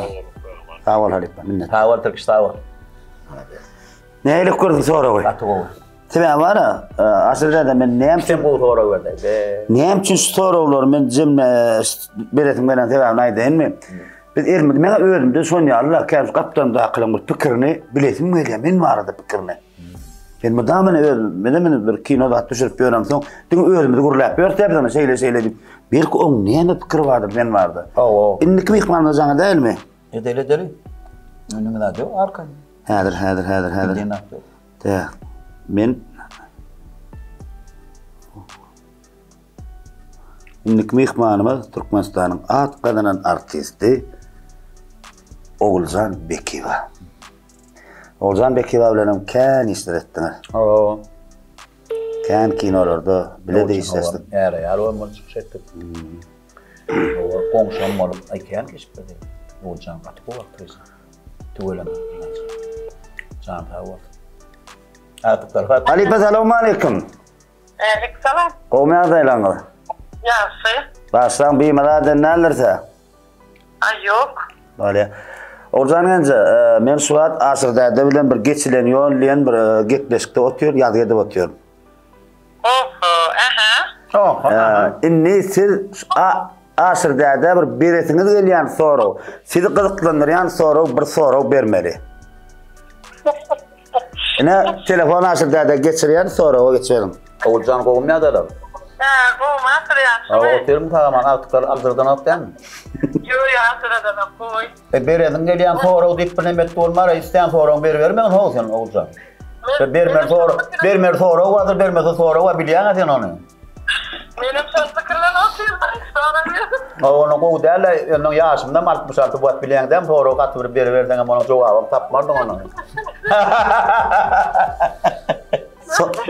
Sag bol halypa, minnet. Sag bol Tirkiş, sag bol. Nähili gördüň soragy? Gaty gowy. Sebäbi bar-a, Aşyr däde men näme üçin gowy sorag berdi? Be. Näme üçin şu soraglary men jemle beresim gelen sebäbini aýdaýynmy? Biz elimiz men özümde şon ýaly-la käbir gapdalymdakylaryň bir pikirini bilesim gelýär, men barada pikirini. Men mydama men özüm, men men bir kino zat düşürip ýöremsoň, diňe özümizi gürläp ýörüs biz ony şeýle şeýle diýip. Belki oň näme pikiri bardyr men barada. Hawa. Indiki myhmanymyz jaňa dälmi? Edeli edeli. Önümiz zat ýok arkaýyn. Häzir, häzir, häzir, häzir. Bilýän zat ýok. Täk. Men Indiki myhmanymyz Türkmenistanyň at gazanan artisti Oguljan Bekiwa. Oguljan Bekiwa bilen hem kän işler etdiňiz. Hawa. Kän kinolarda bile-de işleşdik. Är-aýal bolmaly çykyş etdik. Hawa, goňşam bolup, aý kän keşpleri. Oguljan gaty gowy aktrisa. Tüweleme. Jan sag bolsun. Agtyklar bar. Halypa salowmaleýkim. Älik salam. Gowmy ýagdaýlaryňyz? Ýagşy. Başlaň bimaza eden däldirse? Aý ýok. Bolýa. Oguljan genje, men şu wagt Aşyr däde bilen bir geçilen ýol diýen bir gepleşikde otyryn, ýazgy edip otyryn. Oho, ähä. Oho, aha. Indi siz Aşyr dädä bir beresiňiz gelýän sorag, sizi gyzyklandyrýan sorag bir sorag bermeli. Ine, telefon Aşyr dädä geçirýän soraga geçelim. Oguljan gowumy ýadalar? Hä, gowumy Aşyr ýagşymy? Hawa, otyrmy sag-aman, agtyklar aldyrdanok dälmi? Ýok, ýok, aldyrdanok, gowy. E, beresiň gelýän sorag diýip bir neme etdi bolmar-a, islän soragyňy beribermegin how sen, Oguljan. Bermeli sorag, bermeli sorag bardyr, bermese sorag bar, bilýäň-ä sen ony. Menem şol pikirlen otyryn, sorag berdim. Hawa, onda gowy däl-le, ondan ýaşymdam 66 bu wagt bilýäň dämi, soragy gaty bir beriberseňem onuň jogabam tapmardyň ondan.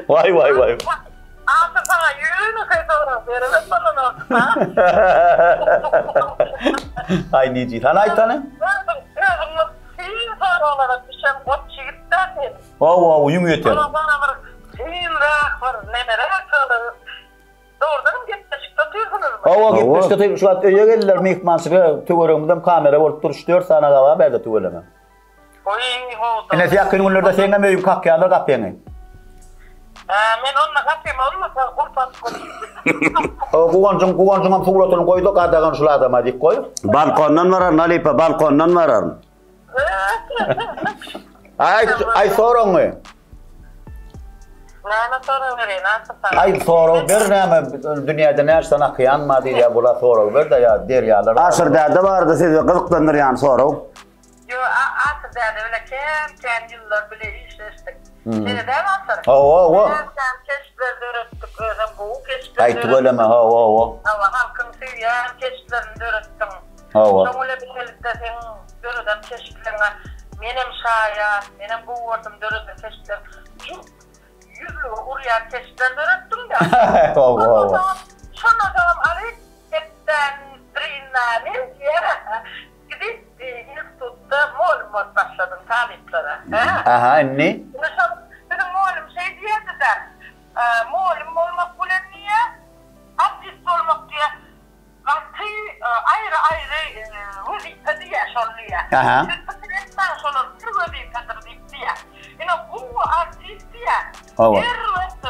Waý, waý, waý. Asyl saňa ýönekeý sorag beribem bolanok, ha? Aý, niji, hany aýt hany. Özüň, özüň bir kyn soraglara düşen goç ýigit-dä sen. Hawa, hawa, ýüň ýeter. Onuň saňa bir kynrak, bir nemeräk sorag. Dogrudanam gepleşikde otyrsyňyzmy? Hawa, gepleşikde otyrys. Şu wagt öýe geldiler myhmançylyga. Töweregimizem kamera bolup dur, üç-dört sany gaba bärde tüweleme. Oý, gowy. Ine, ýakyn günlerde seňem öýüň kakýarlar gapyňy. Hä, men onda gapymy bolmasa gulp atyp goýayyn. Hawa, Guwanjyň, Guwanjyňam suratyny goý-da, gadagan şul adama diýip goý. Balkondan bararyn, halypa, balkondan bararyn. Aýt, aýt soragyňy. Näme sorag bereýin, Asyl saňa? Aý, sorag ber näme, dünýäde näçe sany okean bar diýýär, bula sorag ber-de ýa derýalar. Aşyr däde barada sizi gyzyklandyrýan sorag. Ýo, Asyr däde bile kän-kän ýyllar bile işleşdik. Şeýle dälmi Asyr? Hawa, hawa. Kän-kän keşpler döretdik, özem gowy keşpler Aý, tüweleme, hawa, hawa. Hawa, halkyň söýýän keşplerini döretdiň. Hawa. Şoň bilen bilelikde seň döreden keşpleriňe menem şaýat, menem gowy gördüm döreden keşpleriňi. Jüp ýüzlüge urýan keşpler döretdiň-dä. Hawa, hawa. Şondan soňam alyp, hepdäň birinde men diýýär. Gidip institutda mugallym bolup başladyň talyplara, hä? Aha, indi? Indi şol biziň mugallym şeý diýerdi-dä, Mugallym bolmak bilen diýýär, artist bolmak diýýär, gaty aýry-aýry wezipe diýýär şol diýýär. Aha. Siz pikir etmäň şolar bir wezipedir diýip diýýär. Ine gowy artist diýýär, Hawa. erbet,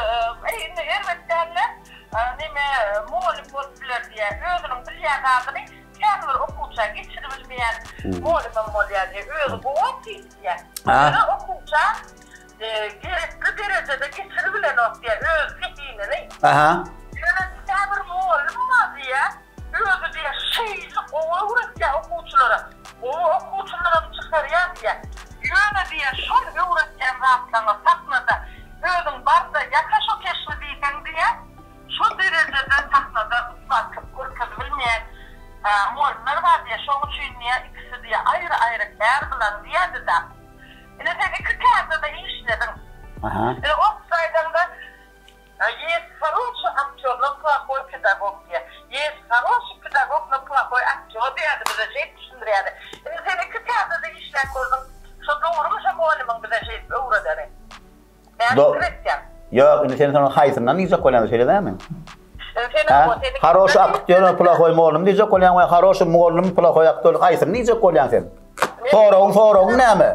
eý indi erbet däl-de, neme mugallym bolup biler diýýär. Özüniň bilýän zadyny Kän bir okuwça geçiribilmeýän mugallymam bolýar diýýär. Özi gowy artist diýýär. Ýöne okuwça gerekli derejede geçiribilenok diýýär öz zehinini. Ýöne käbir mugallym bar diýýär, özi diýýär şeýle gowy öwretýär okuwçylara, gowy okuwçylaram çykarýar diýýär. Ýöne diýýär şol öwretýän zatlaryňy sahnada özüň bar-da ýasa şo keşbi diýseň diýýär, Şo derejede sahnada ussatlyk görkezibilmeýän mugallymlar bar diýýär. Şoň üçin diýýär, ikisi diýýär, aýry-aýry kär bilen diýýärdi-dä. Ine sen iki kärde-de işlediň. Ine orsça aýdaňda, Есть хороший aktýor, no plohoý pedagog diýýär. Есть хороший pedagog, no plohoý aktýor diýýärdi bize şeýdip düşündirýärdi. Ine sen iki kärde-de işläp gördüň. Şo dogrumy şo mugallymyň bize şeýdip öwredeni? Näme pikir etýäň? Ýok, indi sen şonuň haýsyndan diýjek bolýaň, şeýle dälmi? Hä? Haroşy aktýor, plohoý mugallym diýjek bolýaň we haroşy mugallym, plohoý aktýor haýsyny diýjek bolýaň sen? Soragyň, soragyň näme?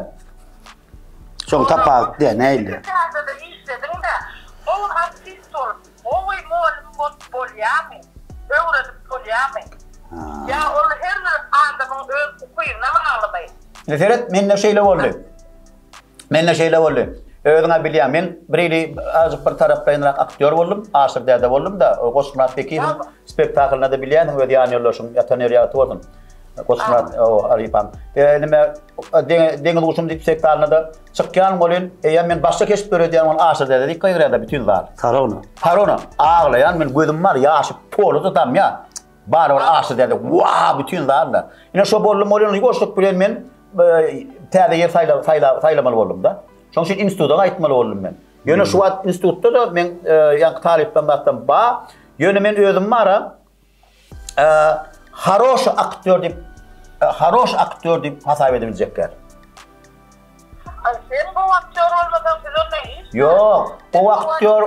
Şoň tapawudy diýä, nähili? Teatrda işlediň-de, gowy artist bolup, gowy mugallym bolup bolýarmy? Öwredip bolýarmy? Ýa ol her bir adamyň öz ukybyna baglymy? Indi seret, mende şeýle boldy. Mende şeýle boldy. Özüň-ä bilýäň, men bir hili azajyk bir taraplaýynrak aktýor boldum, Aşyr däde boldum-da, Goçmyrat Bekiýewiň spektaklynda-da bilýänsiň, öz ýanýoldaşyň, ýatan ýeri ýagty bolsun. Goçmyrat, o, halypam. Nime, Deňiz guşum diýip spektaklynda-da çykýan welin, eýýäm men başga keşp döredýän welin Aşyr däde diýip gygyrýar-da bütin zal. Sarona. Sarona. Aglaýan men, gözüm bar, ýaşy pola-da damýar. Barybir Aşyr däde, wa, bütin zalda. Ine şo boldum welin, ýuwaşlyk bilen men täze ýer saýlamaly boldum-da. Şonuň üçin instituta gaýtmaly boldum men. Ýöne şu wagt institutda-da meň ýaňky talyplarym zatdan ba. Ýöne men özüm bara haroşy aktýor diýip haroş aktýor diýip hasap edebiljekler. Sen gowy aktýor bolmasaň biz onda hiç. Ýok, gowy aktýor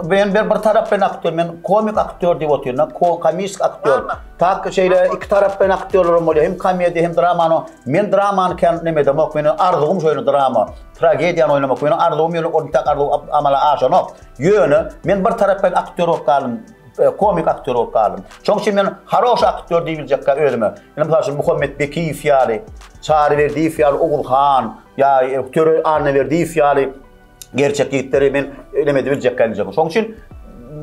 men bir bir tarapdan aktýor, men komik aktýor diýip otyryn, ko komik aktýor. Tak şeýle iki tarapdan aktýorlaram bolýar, hem komediýa hem dramany. Men dramany kän neme edemok, meniň arzuwym şeýle drama, tragediýany oýnamak. Meniň arzuwym ýöne ol tak arzuw amala aşanok. Ýöne men bir tarapdan aktýor bolup galdym. Komik aktýor bolup galdym. Şoň üçin men haroş aktýor diýibiljekkä özüme. Ine mysal üçin Muhammet Bekiýew ýaly, Çary Berdiýew ýaly, Ogulhan ýa Töre Annaberdiýew ýaly gerçek ýigitleri men neme edibiljekkä diýjek. Şoň üçin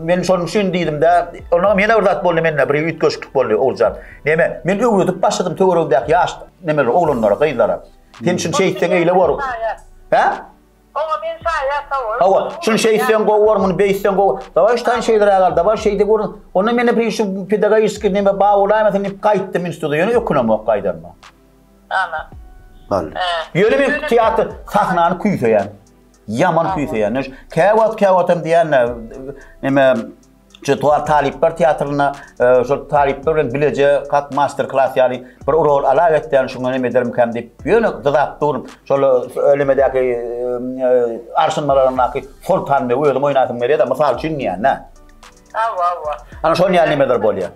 men şonuň üçin diýdim-de, ondan ýene bir zat boldy mende, bir üýtgeşiklik boldy Oguljan. Neme, men öwredip başladym töweregimdäki ýaş nemeler, oglanlara, gyzlara. Sen şuny şeýtseň eýle bor. Hä? Oňa men şaýat hawa. Hawa, şuny şeýtseň gowy bor, muny beýtseň gowy. Dawaý şu taýyn şeýleräk al, dawaý şeýde gör. Onda mende bir şu pedagogiski neme bar bolaýmasyn diýip gaýtdym instituta, ýöne ökünemok gaýdanyma. Ana. Boldy. Ýöne men teatr sahnany küýseýän. Ýaman küýseýän. Käwagt käwagtam diýýän-de, neme Şu talyplar teatrynda şol talyplar bilen bileje kak master klas ýaly bir rol alak etýän şuňa neme edermikäm diýip ýöne dyzap durun. Şol nemedäki arşynmalaryndaky Soltan begi özüm oýnasym gelýär-de mysal üçin diýýän-dä. Hawa, hawa. Ana şol ýaly nemeler bolýar.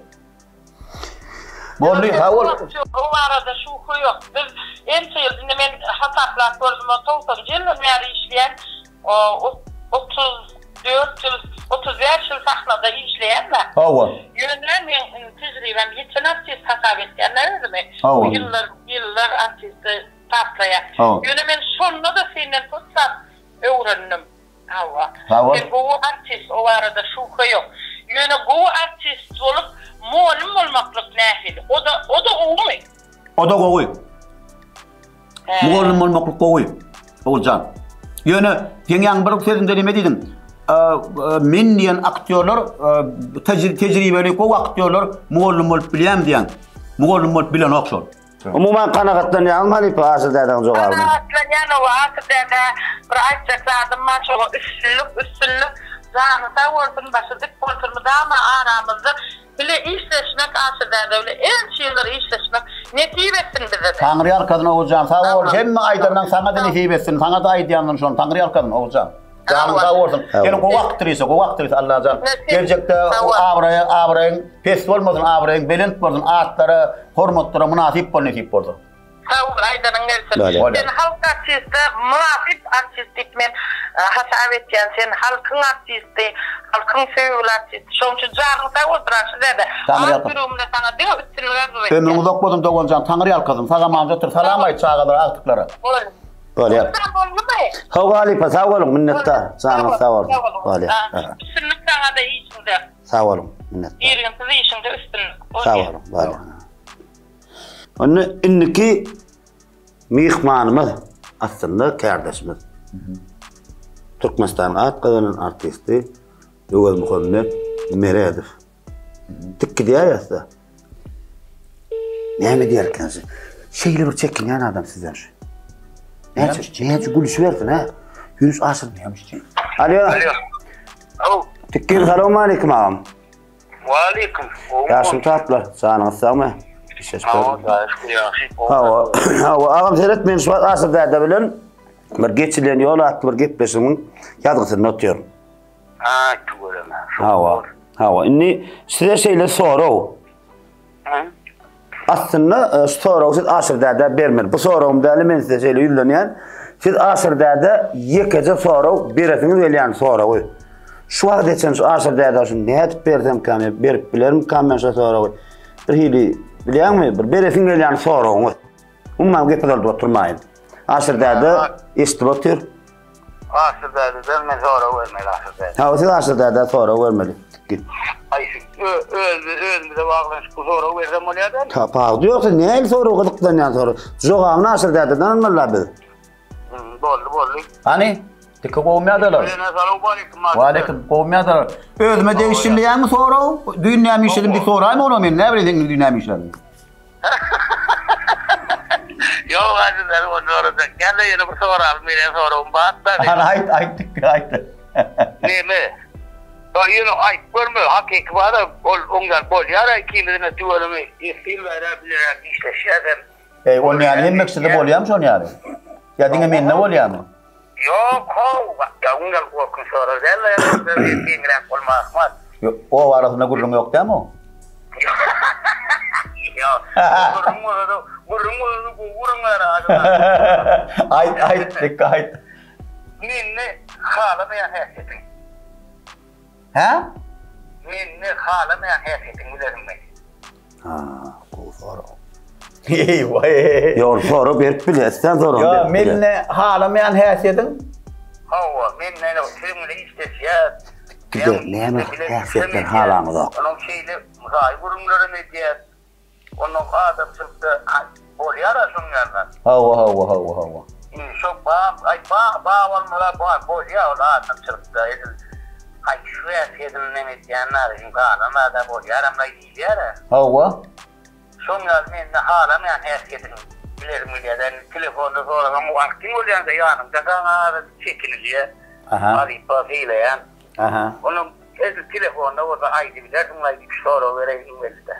Boldy, sag bol. O barada şübhe ýok. Biz ençe ýyl, indi men hasaplap gördüm, o togsanynjy ýyldan bäri işleýän, 34 ýyl, 35 ýyl sahnada işleýän-dä. Hawa. Ýöne meň indi tejribäm ýeten artist hasap etýän-dä özümi. Hawa. Bu ýyllar, ýyllar artisti taplaýar. Hawa. Ýöne men şonda-da senden köp zat öwrendim. Hawa. Hawa. Sen gowy artist o barada şübhe ýok. Ýöne gowy artist bolup mollum bolmaklyk nähili? O-da o-da gowumy? O-da gowy. Mugallym bolmaklyk gowy. Oguljan. Ýöne seň ýaňy bir sözüňde neme diýdiň? Men diýen aktýorlar tejribeli gowy aktýorlar mugallym bolup bilýärmi diýen. Mugallym bolup bilenok şol. Umuman kanagatlanýaňmy halypa Aşyr dädäň jogabyna? Kanagatlanýan owa Aşyr dädä bir aýtjak zadym bar şoňa üstünlik üstünlik jany sag bolsun başy dik bolsun mydama aramyzda bile işleşmek Aşyr däde bile ençe ýyllar işleşmek nesip etsin bizede. Taňry ýalkasyn Oguljan sag bol hemme aýdanlaň saňada nesip etsin saňada aýdýandan şony Taňry ýalkasyn Oguljan. Janyň sag bolsun. Sen gowy aktrisa, gowy aktrisa Allajan. Geljekde abraýa, abraýyň pes bolmasyn, abraýyň belent bolsun, atlara, hormatlara mynasyp bol nesip bolsa. Sag bol, aýdanyň gelsin. Sen halk artisti, mynasyp artist diýip men hasap etýän. Sen halkyň artisti, halkyň söýgüli artisti. Şonuň üçin janyň sag bolsun Raşid däde. Ak ýüregimden saňa diňe üstünlik arzuw etýän. Ömrüň uzak bolsun doganjan, Taňry ýalkasyn. Sag-aman otur. Salam aýt çagalara, agtyklara. Bol. Bolýar. Bolsa boldumy? Hawa halypa sag boluň minnetdar. Janyňyz sag bolsun. Bolýar. Üstünlik saňada işiňde. Sag boluň minnetdar. Irginsiz işiňde üstünlik. Sag boluň. Bolýar. Onda indiki myhmanymyz aslynda kärdeşimiz. Türkmenistanyň at gazanan artisti Öwezmuhammet Meredow. Tik gidýär ýa-da. Näme diýerken şu? Şeýle bir çekinýän adam sizden şu. Näçe, näçe gülüşibersin ha. Ýürüş aşyr näme üçin? Alo. Alo. Alo. Tikgin salam aleyküm agam. Wa aleyküm. Ýaşyň tatly, janyňyz sagmy? Hawa, şükür ýagşy. Hawa, hawa, agam seret men şu wagt Aşyr däde bilen bir geçilen ýol atly bir gepleşigiň ýazgysynda otyryn. Ha, tüweleme. Hawa. Hawa. Indi size şeýle sorag. Aslynda e, şu soragy siz Aşyr dädä bermeli. Bu soragym däli men size şeýle ýüzlenýän. Siz Aşyr dädä ýekeje sorag beresiňiz gelýän soragy. Şu wagt geçen şu Aşyr dädä şu nädip bersemkäm, berip bilerimkäm men şu soragy. Bir hili bilýäňmi, bir beresiň gelýän soragyňyz. Umuman gep uzaldyp oturmaýyn. Aşyr däde eşidip otyr. Aşyr dädeden men sorag bermeli Aşyr däde. Hawa siz Aşyr dädä sorag bermeli. Git. Aý öz özümize baglanyşykly sorag bersem bolýar dälmi? Tapawudy ýok siz nähili sorag gyzyklanýan sorag. Jogabyny Aşyr dädeden almaly biz. Boldy boldy. Hany? Diki gowmy ýadalar? Salowmaleýkim. Waleýkim gowmy ýadalar? Özüme degişliýämi sorag? Düýn näme işledim diýip soraýma ony men näme bileýin düýn näme işledim. Ýok. Ýok hajy ony sorajak däl-de ýöne bir soralym gelýän soragym bar-da. Hany aýt aýt aýt. Neme? Ýöne aýyp görme hakyky bar-a ol oňdan bolýar-a ikimizine tüweleme esli bäri bileräk işleşýäs hem. Eý on ýaly hemme kişide bolýamy şon ýaly? Ýa diňe mende bolýamy? Ýok how, ýa oňdan gorkunç sorag däl-de ýa giňräk bolma ahmal. Ýok oba arasynda gürrüň ýok dämi o? Ýok gürrüň bolsa-da gürrüň bolsa-da gowy gürrüň bar adamlar. Aýt aýt Dikka aýt. Mende halamaýan häsiýetiň. Hä? Mende halamaýan häsiýetiňi bilersiňmi? Ha, gowy sorag. Eý, waý. Ýok, sorag berip bilýär, sen sorag Ýa, berip bilýär. mende halamaýan häsiýetiň? Hawa, men näme siziň bilen işleşýäs. Gider, näme häsiýetler halaňyzok? Onuň şeýle mysaly gürrüňlerem edýäs. Ondan adamçylykda bolýar-a şoň ýaly zat. Hawa, hawa, hawa, hawa. Indi şo ba, aý ba, ba bolmasa ba bolýar ol adamçylykda edil aý şu häsiýetini neme edýän zady, galan zad-a bolýaram-laý diýilýär-ä. Hawa. Şoň ýaly mende halamaýan häsiýetiň bilesim gelýär-dä. Indi telefonda sorasaň wagtyň bolýanda ýanyňda saňa azajyk çekinilýär. Aha. Halypa sylaýan. Aha. Onuň edil telefonda bolsa aýdybilersiň-laý diýip sorag bereýin geldi-dä.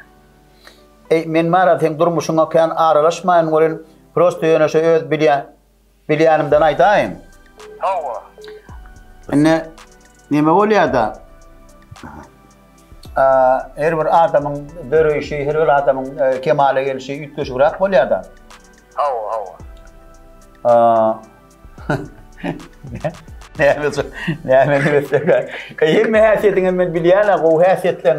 Eý men bara seň durmuşyňa kän aralaşmaýyn welin prosto ýöne şo öz bilýän bilýänimden aýdaýyn. Hawa. Indi neme bolýada? Her bir adamyň döreýşi, her bir adamyň kemala gelşi üýtgeşigräk bolýada. Hawa, hawa. Näme näme diýsek. Hemme häsiýetiňi men bilýän-ä, gowy häsiýetleň,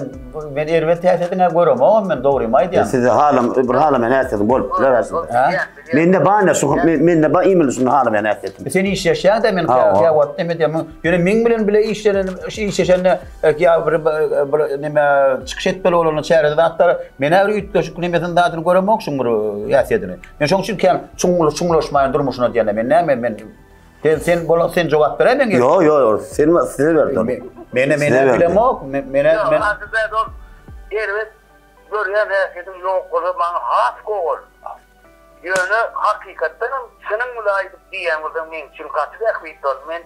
men erbet häsiýetiňi göremogam men dogrymy aýdýan. Size halam bir halamaýan häsiýetiň bolup biler aslynda. Mende bar şu mende bar imенно şunu halamaýan häsiýetim. Sen işleşýäň-de men kä wagt neme diýýän. Ýöne meň bilen bile işlenen işleşende ýa bir bir neme çykyş etmeli bolanda çärede zatlar men-ä bir üýtgeşik nemesini zadyny göremok şuň bir häsiýetini. Men şoň üçin kän çuňňul çuňlaşmaýyn durmuşyna diýende men näme men sen sen bolan sen jogap beräý men Ýo ýo ýo sen size berdim. Mene mene bilemok mene men Erbet görýän häsiýetiň ýok bolsa maňa has gowy. Ýöne hakykatdan hem çynyň bilen aýdyp diýýän bolsaň meň üçin gaty bähbit ol. Men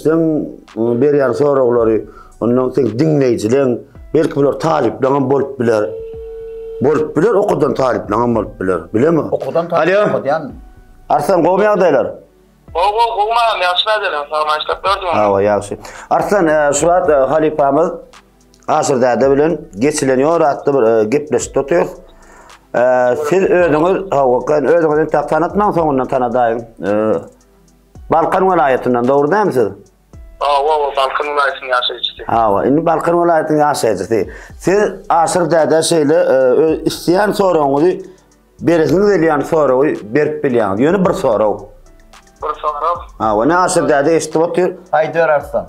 Gepleşseň berýän soraglary, ondan seň diňleýjileň, belki bular talyplaňam bolup biler. Bolup biler, okudan talyplaňam bolup biler. Bilemok. Okudan talyp okadýan. Arslan gowmy ýagdaýlar? Gowy gowy gowy magam ýagşy nädeler sagman işläp ýördüňmi? Hawa ýagşy. Arslan şu wagt halypamyz Aşyr däde bilen geçilen ýol atly bir gepleşikde otyrys. Siz özüňiz hawa özüňizi entäk tanatmaň soňundan tanadaýyň. Balkan welaýatyndan dogry dälmi siz? Hawa hawa Balkan welaýatynyň ýaşaýjysy. Hawa indi Balkan welaýatynyň ýaşaýjysy. Siz Aşyr dädä şeýle öz isleýän soragyňyzy Beresiňiz gelýän soragy berip bilýäňiz. Ýöne bir sorag. Bir sorag. Hawa, ne Aşyr däde eşidip otyr. Aýdyber Arslan.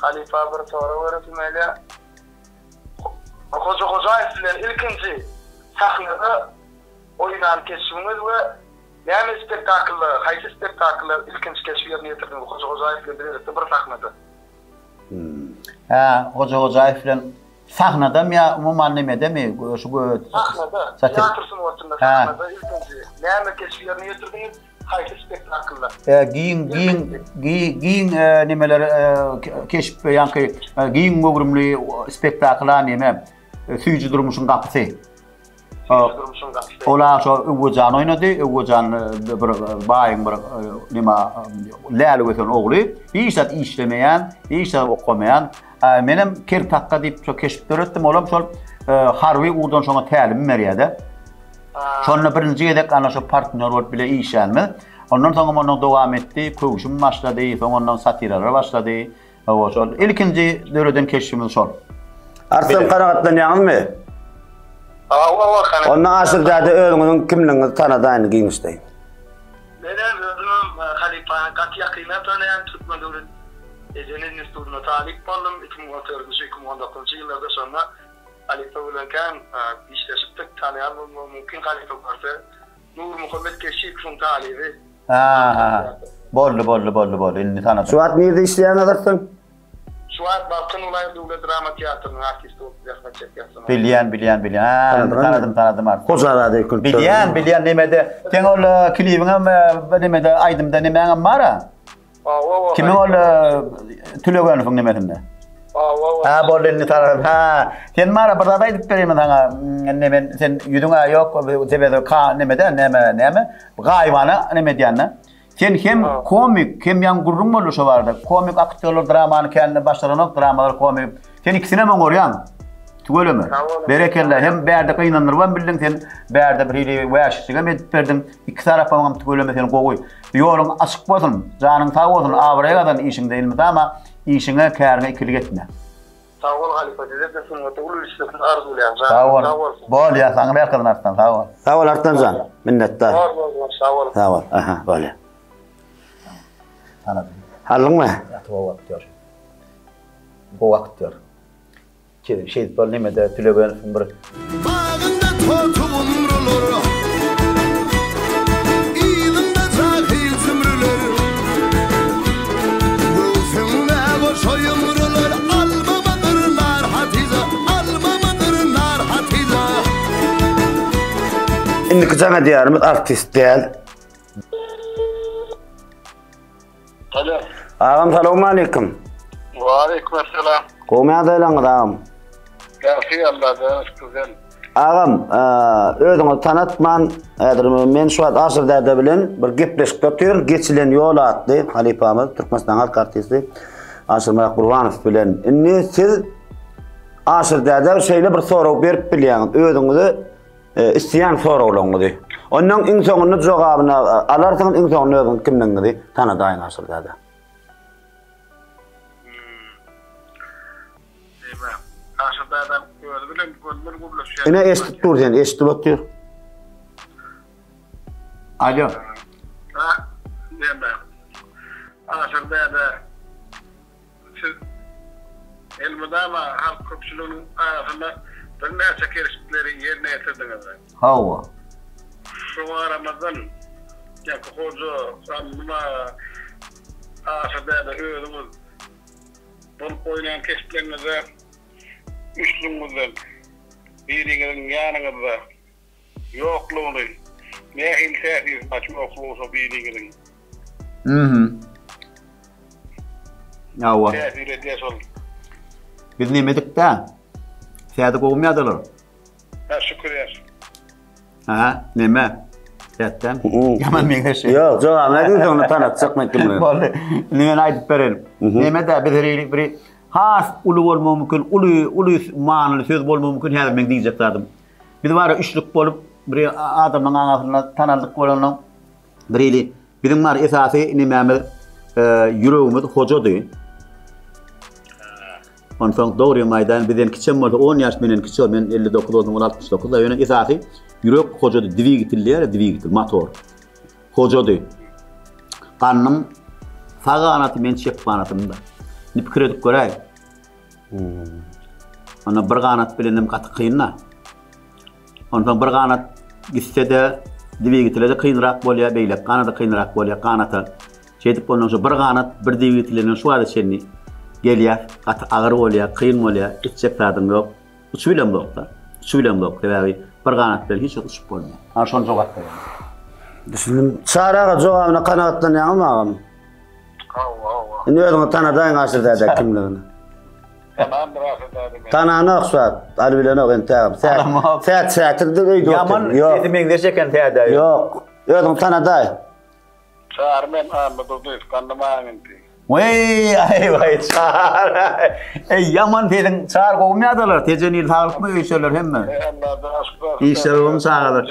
Halypa bir sorag beresim gelýär. Hoja Hojaýew bilen ilkinji sahnada oýnan keşbiňiz we näme spektaklda, haýsy spektaklda ilkinji keşbi ýerine ýetirdiňiz Hoja Hojaýew bilen bilelikde bir sahnada? Hä, Hoja Hojaýew bilen Sahnadamy ýa umuman nemedemi şu Sahnada, teatr sungatynda sahnada ilkinji näme keşbi ýerine ýetirdiňiz, haýsy spektaklda? Giň giň giň nemeler keşp ýaňky giň göwrümli spektakla neme Süýji durmuşyň gapysy. Durmuşyň gapysy. Ola şo Öwwejan oýnady. Öwwejan bir baýyň bir neme lälik ösen ogly. Hiç zat işlemeýän, hiç zat okamaýan. Menem Kel takga diýip şo keşp döretdim. Olam şol harby ugurdan şoňa tälim berýär-de. Şonda birinji gezek ana şo partnýor bolup bile işlänimiz. Ondan soňam ondan dowam etdi. Köwşüm başlady, soň ondan satiralar başlady. Hawa, şol ilkinji döreden keşbimiz şol. Arslan kanagatlanýaňyzmy? Hawa, hawa, kanagat. Onda Aşyr däde özüňiziň kimligiňizi tanadaýyn giňişleýin. Menem özümem halypany gaty ýakyndan tanaýan, Türkmen döwlet Edebi institutynda talyp boldum, 2014-nji, 2019-njy ýyllarda şonda halypa bilen kän işleşipdik, tanaýan bolmagy mümkin halypa görse. Nurmuhammet Keşikowyň talyby. Ha ha. Boldy boldy boldy boldy indi tanadym. Şu wagt nirde işleýäň Azarslan? Şu wagt Balkan welaýat döwlet drama teatrynyň artisti bolup zähmet çekýän. Bilýän bilýän bilýän. Ha indi tanadym tanadym artyk. Hojazada ökünip. Bilýän bilýän nemede. Seň ol klibiňem nemede aýdymda nemäňem bar-a. Kimiň ol Tülegenowyň nemesinde? Ha boldy indi tanadym. Ha sen bar-a bir zat aýdyp bereýin saňa. Indi men sen ýüzüň-ä ýok sebäbi ka nemede näme näme gaýybana neme edýän-de. Sen hem komik hem ýaňy gürrüň boldy şo barada. Komik aktýorlar dramany kän başaranok dramalar komik. Sen ikisinem oňarýaň. Tüweleme. Berekella hem bärde gynandyrybam bildiň sen bärde bir hili wäşiçiligem edip berdiň. Iki tarapam tüweleme sen gowy. Ýoluň açyk bolsun, janyň sag bolsun, abraý gazan işiňde elmydama işiňe, käriňe ikilik etme. Sag bol halypa size-de sungatda uly üstünlik arzuwlaýan janyň sag bolsun. Bolýa saňa berkazyn Arslan sag bol. Sag bol Arslan jan. Minnetdar. Bor bor bor sag bol. Sag bol. Aha bolýa. Tanadym. Aldyňmy? Gaty gowy aktýor. Gowy aktýor. Şeýdip ol nemede Tülegenowyň bir. Bagynda toty gumrular, Yzynda jahyl zümrüler. Göwsüňde goşa ýumrular, Almamydyr nar Hatyja, Almamydyr nar Hatyja. Indiki jaň edýänimiz artist däl. Alo. Agam salowmaleýkim. Waleýkim essalam. Gowmy ýagdaýlaryňyz agam? Ýagşy Alladan şükür. Agam, özüňizi tanatman, häzir men şu wagt Aşyr däde bilen bir gepleşikde otyryn. Geçilen ýol atly halypamyz, Türkmenistanyň halk artisti Aşyrmyrat Gurbanow bilen. Indi siz Aşyr dädä şeýle bir sorag berip bilýäňiz. Özüňizi Isleýän soraglaryňyzy. Ondan iň soňunda jogabyny alarsyňyz, iň soňunda özüňiz kimligiňizi tanadaýyň Aşyr däde. Diýme. Aşyr dädem özi bilen gönümel gürleşýär. Ine eşidip dur seni, eşidip otyr. Alo. Ha, diýme. Aşyr däde Siz elmydama halk köpçüliginiň arasynda birnäçe keşpleri ýerine ýetirdiňiz. Hawa. Şoňa garamazdan, ýaňky Hoja, Gandym aga, Aşyr däde özüňiz bolup oýnan keşpleriňizde üçlügiňizden biriňiziň ýanyňyzda ýoklugyny nähili täsir ýoklugy şo biriňiziň? Mhm. Hawa. Täsir edýär şol. Biz nemedik-dä? Säde gowumy ýadalar? Hä, şükür ýaş. Hä, neme? Sätden? Ýaman meňzeş. Ýok, jogabyny aýdyň soňra tanatjak men kimligini. Boldy. Indi men aýdyp bererin. Neme-dä, biz her biri has uly bolmagy mümkin, uly, uly manyly söz bolmagy mümkin häzir meň diýjek zadym. Biz bara üçlük bolup, bir adamlaryň arasynda tanaldyk bolandan birili biziň bar esasy nemämiz ýüregimiz hojady. Onsoň dogrymy aýdaýyn, bizden kiçem bolsa on ýaş menden kiçi ol, men 59 boldum, ol 69 da, ýöne esasy ýürek hojady, dwigitel diýýär, dwigitel, motor. Hojady. Gandym sag ganaty, men çep ganatymda. Indi pikir edip göräý. Onda bir ganat bilenem gaty kyn-da. Onsoň bir ganat gitse-de, dwigitele-de kynrak bolýar, beýleki ganada kynrak bolýar, ganata. Şeýdip ondan şu bir ganat bir dwigitelden şu wagta çenli gelýär. Gaty agyr bolýar, kyn bolýar, etjek zadyň ýok. Uçup bilemzok-da. Uçup bilemzok, sebäbi bir ganat bilen hiç wagt uçup bolmaýar. Ana şony jogap berýän. Düşündim. Çary aga jogabyna kanagatlanýaňyzmy agam? Hawa, hawa. Indi özüňi tanadaýyň Aşyr däde kimligini. Tanandyr Aşyr däde meni. Tananok şu wagt. Aly bilenok entägem. Tanamok. Sät sätirdir öýde otyr. Ýaman sesi meňzeş eken Sädä. Ýok. Özüňi tanadaý. Çary men Annadurdyýew, Gandym agaňky. Weý, aý waý Çary. Eý ýaman sesiň Çary gowumy ýadalar? Tejen il saglykmy öýşerler hemme? Alladan şükür. Işler gowumy çagalar?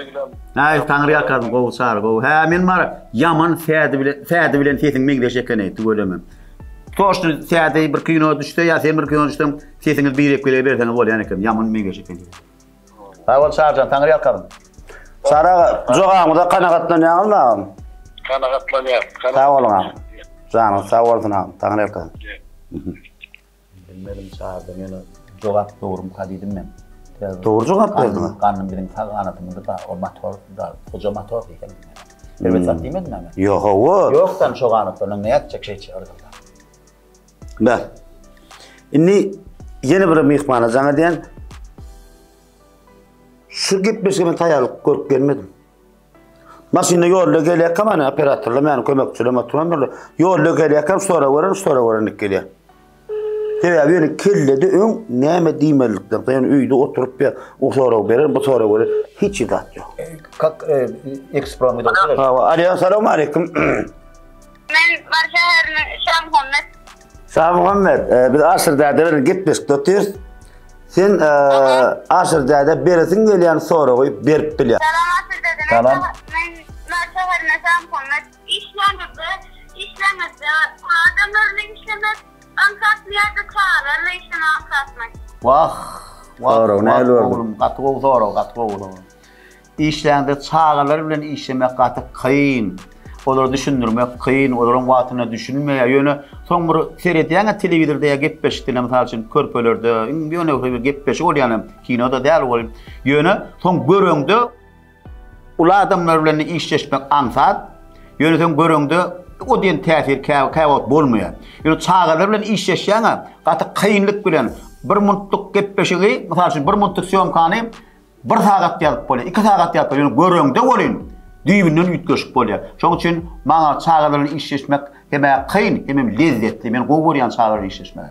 Aý Taňry ýalkasyn gowy Çary gowy. Hä men bar ýaman Sädi bilen Sädi bilen sesiň meňzeş eken-eý tüweleme. Toşny Sädi bir kino düşse ýa sen bir kino düşseň sesiňiz birek-birege berseňiz bolýan eken. Ýaman meňzeş eken. Sag bol Çaryjan, Taňry ýalkasyn. Çary aga, jogabyňyza kanagatlanýaňyzmy agam? Kanagatlanýan. Sag boluň agam. Janyňyz sag bolsun agam. Taňry ýalkasyn. Bilmedim Çarydan ýöne jogap dogrumyka diýdim men. Dogry jogap berdiňiz. Gandym biziň sag ganatymyzda da ol motor da hoja motor diýsem. Erbet zat diýmedim men. Ýok hawa. Ýokdan şo ganatlaryny nätjek şeýtjek. Beh. Indi ýene bir myhmana jaň edýän. Şu gepleşige men taýýarlyk görüp gelmedim. Maşynda ýolda gelýärkäm ana operatorlar meni kömekçilerim oturandyr. Ýolda gelýärkäm şora gören, şora görenlik gelýär. Sebäbi ýöne kellede öň näme diýmelilikden, ýöne öýde oturyp ýa o sorag beren, bu sorag beren hiç zat ýok. Kak eksprom gidip oturar. Hawa, alo, salam aleyküm. Men Mary şäheriniň Şamuhammet. Şamuhammet, e, biz Aşyr däde bilen gepleşikde otyrys. Sen e, Aşyr däde beresiň gelýän soragy berip bilýär. Salam Aşyr däde. Men Salam. Men Mary şäherinde Şamuhammet. Işleňizde, işleňizde uly adamlar bilen işlemek aňsatmy ýa-da çagalar bilen işlemek aňsatmy? Wah, wah, Sorag wah, nähili boldy? oglum, gaty gowy sorag, gaty gowy sorag. Işläňde çagalar bilen işlemek gaty kyn. Olara düşündirmek kyn, olaryň wagtynda düşünmeýär. Ýöne soň bir seredýäň-ä telewizorda ýa gepleşikde, mysal üçin, körpelerde, iň ýönekeý bir gepleşik bolýan hem, kino-da däl ol. Ýöne soň göreňde uly adamlar bilen işleşmek aňsat. Ýöne soň göreňde o diýen täsir käwagt bolmaýar. Ýöne çagalar bilen işleşýäň-ä, gaty kynlyk bilen bir minutlyk gepleşigi, mysal üçin, bir minutlyk sýomkany Bir sagat ýazyp bolýar, iki sagat ýazyp bolýar, ýöne göreňde welin düýbünden üýtgeşik bolýar. Şonuň üçin maňa çagalar bilen işleşmek hem-ä kyn, hemem lezzetli. Men gowy görýän çagalar bilen işleşmegi.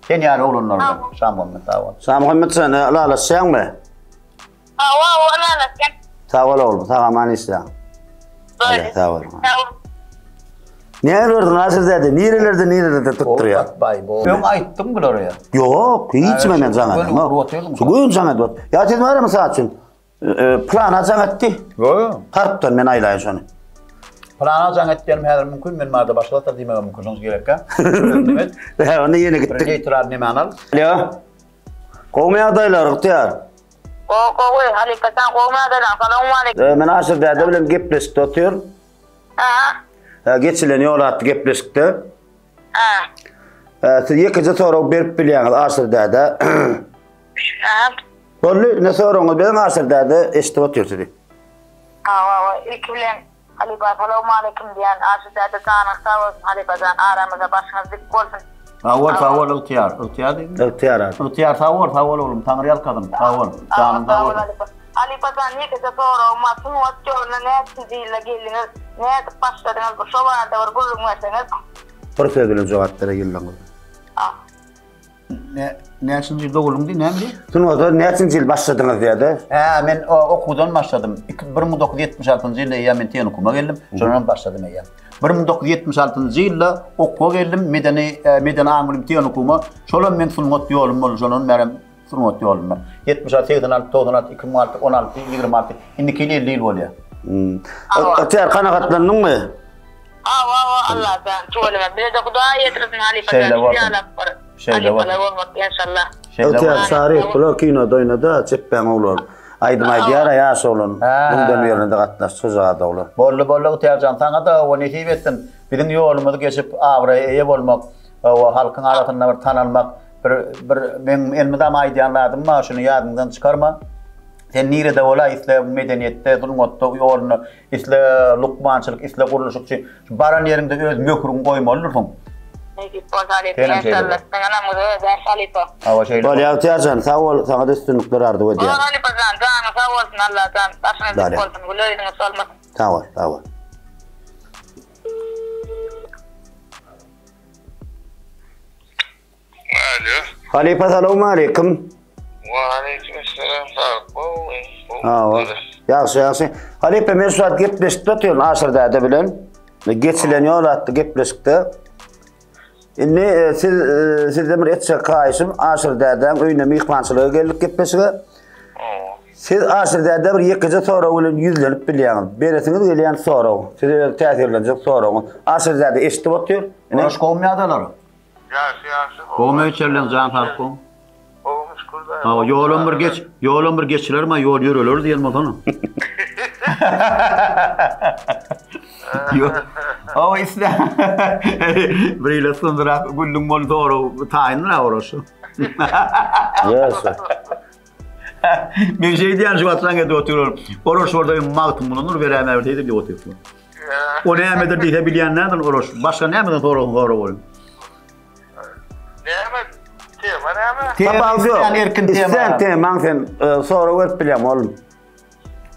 Sen ýaly oglanlar bilen. Şamuhammet sag bol. Şamuhammet sen ylalaşýaňmy? Hawa, hawa ylalaşýan. Sag bol oglum, sag-aman işläň. Boldy. Sag bol. Sag bol. Näme gördüň Aşyr däde? Nirelerde nirelerde tutdurýar? Öň aýtdym bulara ýa. Ýok, hiç kime men jaň edemok. Şu gün jaň edip. Ýa siz bar mysal üçin plana jaň etdi. Ýok. Tarpdan men aýlaýyn şony. Plana jaň et diýenim häzir mümkin, men barada başga zatlar diýmegem mümkin, şonuň üçin gerekkä. Hä, onda ýene gitdik. Neytral nemäni al. Alo. Gowmy ýagdaýlar, Ygtyýar? Gowy, gowy, halypa jan, gowmy ýagdaýlaň? Salowmaleýkim. Men Aşyr däde bilen gepleşikde otyryn. Aha. Geçilen ýol atly gepleşikde. Aha. Siz ýekeje sorag berip bilýäňiz Aşyr dädä. Aha. Boldy, ne soragyňyzy beriň Aşyr däde eşidip otyr sizi. Hawa, hawa, ilki bilen halypa salowmaleýkim diýýän Aşyr däde janyňyz sag bolsun halypa jan aramyzda başyňyz dik bolsun. Sag bol, sag bol Ygtyýar. Ygtyýar diýdimi? Ygtyýar abi. Ygtyýar sag bol, sag bol oglum. Taňry ýalkasyn. Sag bol. Janyň sag bolsun. Halypa jan ýekeje soragym bar sungat ýoluna näçinji ýylda geldiňiz nädip başladyňyz bir şo barada bir gürrüň berseňiz. Bir söz bilen jogap bereý ýyllaňyzy. Näçinji ýyl doguldyň diý, näme diý? Sungata näçinji ýyl başladyňyz diýýär-de. Hä, men okuwdan başladym. 1976-njy ýylda eýýäm men tehnikuma geldim. Şondan başladym eýýäm. 1976-njy ýylda okuwa geldim, medeni medeni aň-bilim tehnikuma. Şolam meň sungat ýolum boldy, şondan bärem sungat ýolunda. 76, 86, 96, 2006, 16, 26, indiki ýyl 50 ýyl bolýar. Ygtyýar kanagatlandyňmy? Hawa hawa Allajan tüweleme bizede Hudaý ýetirsin halypa jan Şeýle şu bolsun. ýalak bir Şeýle bolsun. halypalar bolmak enşallah. Şeýle Ygtyýar bolsun. Çaryýew bula kinoda oýnada çepbäň oglan. Aýdym aýdýara ýaş oglan. Müňden birine-de gatnaşdy şojagaz oglan. Boldy boldy Ygtyýarjan saňada hawa nesip etsin biziň ýolumyzy geçip abraýa eýe bolmak hawa halkyň arasynda bir tanalmak bir bir meň elmydama aýdýan zadym bar şuny ýadyňdan çykarma sen nirede bolaý isle medeniýetde sungatda ýolunda Isle lukmançylyk, isle gurluşykçy, şu baran ýeriňde öz möhüriňi goýmalydyrsyň. Nesip bolsa halypa Senem şeýle enşallah. bol. Siziň ynamyňyzy ödäris halypa. Hawa şeýle bol. Bolýa Ygtyýarjan sag bol saňada üstünlikler arzuw edýän. Bol halypa jan janyň sag bolsun Allajan başyňyz dik Bolýa. bolsun güler ýüzüňiz solmasyn. Sag bol sag bol. Alo. Halypa salowmaleýkim. Waleýkim esselam sag bol. Hawa. Ýagşy ýagşy. Halypa men şu wagt gepleşikde otyryn Aşyr däde bilen. Geçilen ýol atly gepleşikde. Indi e, siz e, sizden bir etjek haýyşym Aşyr dädäň öýüne myhmançylyga geldik gepleşige. Siz Aşyr dädä bir ýekeje sorag bilen ýüzlenip bilýäňiz. Beresiňiz gelýän sorag, size öz täsirlenjek soragyňyz. Aşyr däde eşidip otyr. Ine. Hoş gowmy ýadalar? Ýagşy ýagşy. Gowmy öýçerleň jan saglyk gowy. Gowmy şükür daýy. Hawa ýolam bir geç, ýolam bir geçilermi ýol ýöreler diýen bolsana. Ýok. Hawa isle. Bir ile syndyrak güllüň bol sorag taýyndyr oraşy. Ýagşy. Men şeý diýen şu wagt saňa edip otyryn. Oraş bolsa Magtymguly nur beräýmä bir diýip otyryn. O nämedir diýse bilýän näden oroş. Başga nämeden soragyň sorag bolýar. Näme? Tema näme? Tapawut ýok. Isleýän erkin tema. Isleýän temaň sen e, sorag berip bilýäň oglum.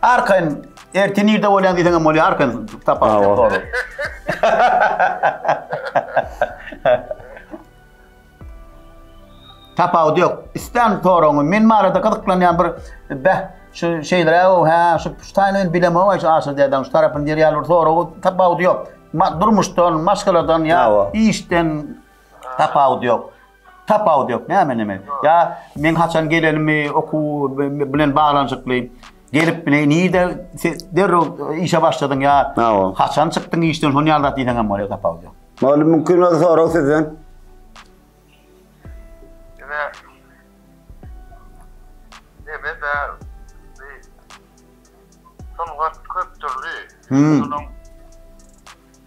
Arkaýyn ertir nirde bolýaň diýseň hem bolýar arkaýyn tapawut ýok sorag. Tapawudy ýok. Islän soragyňy men barada gyzyklanýan bir beh şu şeýleräg-ow hä şu şu taýyny men bilemog-aý şu Aşyr dädäň şu tarapyny diýer ýaly bir soragy tapawudy ýok. Durmuşdan, maşgaladan ýa işden tapawudy ýok. Tapawudy ýok. Näme neme. Ýa meň haçan gelenimi okuw bilen baglanyşykly gelip bile nirde derrew işe başladyň ýa haçan çykdyň işden şony ýaly zat diýseň hem bolýar tapawudy ýok. Mugallym mümkin bolsa sorag sizden. Ine neme da sungat köp dürli. Şonuň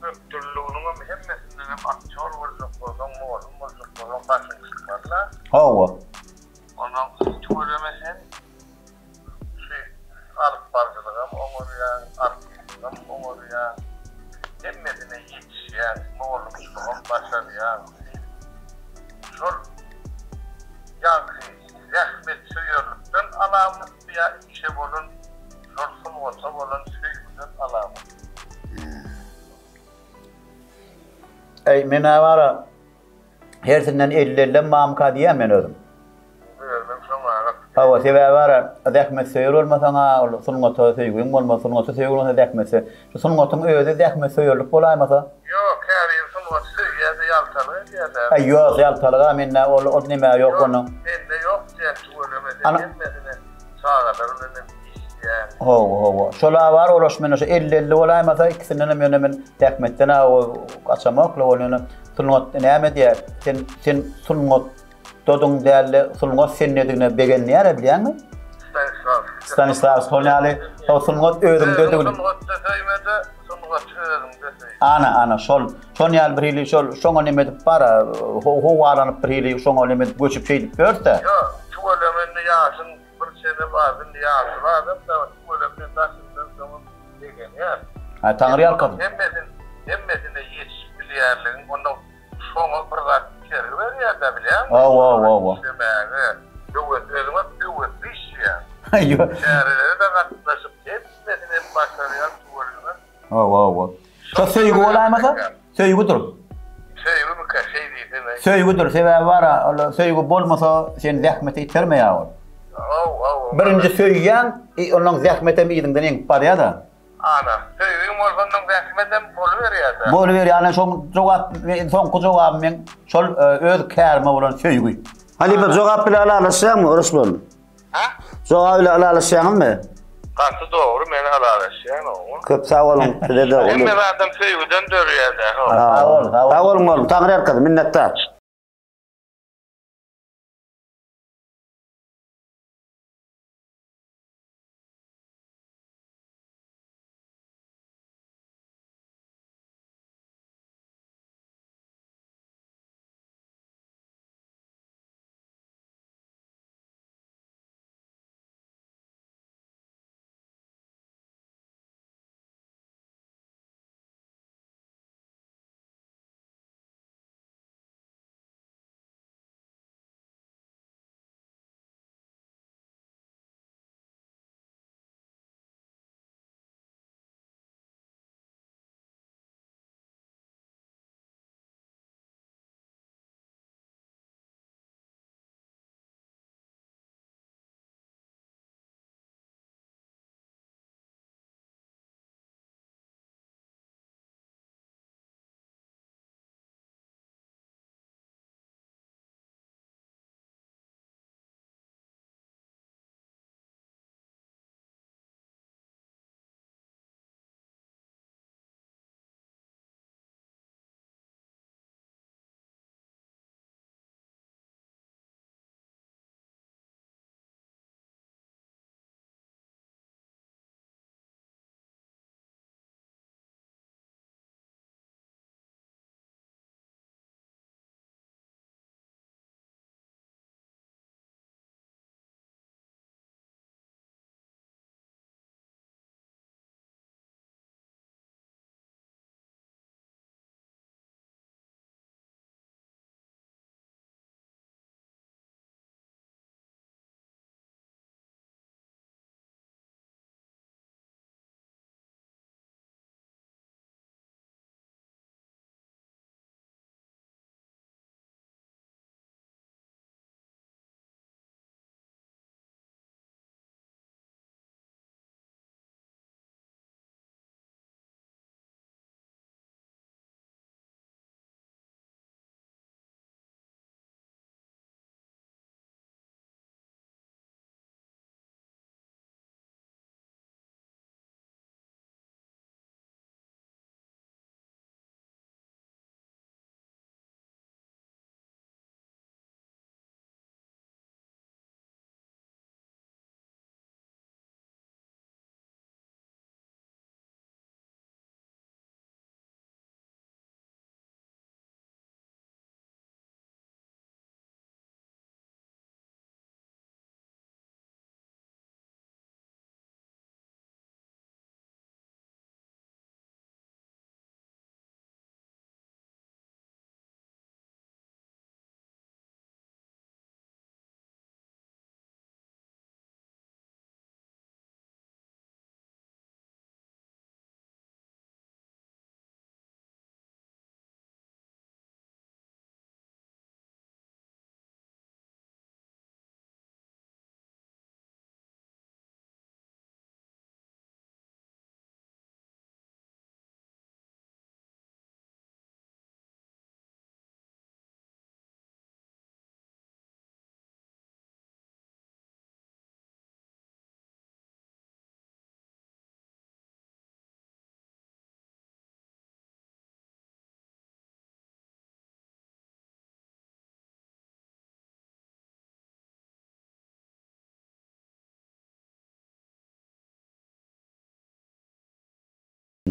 köp dürlüginiň hem hemmesinden hem aktýor boljak bolsaň, mugallym boljak bolsaň başyň çykmaz-la. Hawa. Ondan tüweleme sen Şu alyp baryjylygam oňarýaň, artistligem oňarýaň, hemmesine ýetişýäň, mugallymçylygam başarýaň. Şol ýaňky zähmetsöýerlikden alamatmy ýa işe bolan, şol sungata bolan söýgüden alamatmy? Äý, men-ä bar-a, Hersinden elli-ellem barmyka diýýän men özüm. Özüm şoňa Hawa, sebäbi bar-a, zähmetsöýer bolmasaň-a, ol sungata söýgiň bolmaz, sungata söýgi bolmasa zähmetsöýer. Şu sungatyň özi zähmetsöýerlik bolaýmasa. Ýok, käbiri sungaty söýýär-de, ýaltalyk edýär-dä. Aý, ýok, ýaltalyg-a mende ol, ol neme ýok onuň. Ýok, mende ýok diýýän tüweleme, sen hemmesine çagalar bilen hem işleýäň. Hawa, hawa. Şol-a bar, ol mende şu elli-elli bolaýmasa, ikisindenem ýöne men zähmetden-ä gaçamok-la, ol ýöne Sungat näme diýýär? Sen sen sungatdadyň dälde sungat sendedigine begenýär bilýäňmi? Stanislawskiý. Stanislawskiý şol ýaly o sungat özüňdedigini. Sungatda söýmede sungaty özüňde söý. Ana ana şol şon ýaly bir hili şol şoňa neme edip bara howalanyp bir hili şoňa neme edip göçüp şeýdip ýörse. Ýok tüweleme indi ýaşyň bir çene bar indi ýaşuly adam da tüweleme men daşymdan soňam Begenýän. Ha Taňry ýalkasyn. Hemmesini hemmesine ýetişip bilýänligiň onda şoňa bir zat itergi berýär-dä bilýäňmi? Hawa hawa hawa. Işlemäge höwes özüňem höwesli işleýäň. Ýok. Çärelere-de gatnaşyp hemmesini hem başarýan tüweleme. Hawa hawa. Şo söýgi bolaýmasa söýgüdir. Söýgümikä şeý diýsene. Söýgüdir, sebäbi bar-a, ol söýgi bolmasa seni zähmete itermeýär ol. Haw, haw. Birinji söýýäň, i onnoň zähmetem yzyňdan eňip barýar-da. Ana, söýgiň bolsa onnoň zähmetem boluberýär-dä. Boluberýär, ana şoň jogap, soňky jogabym meň şol öz kärime bolan söýgi. Halypa jogap bile ylalaşýaňmy, Orosman? Hä? Jogap bile ylalaşýaňyzmy? Gaty dogry men ylalaşýan oňa. Köp sag boluň size-de uly. Hemme zadam söýgüden dörýär-dä. Sag bol, sag bol. Sag boluň oglum, Taňry ýalkasyn, minnetdar.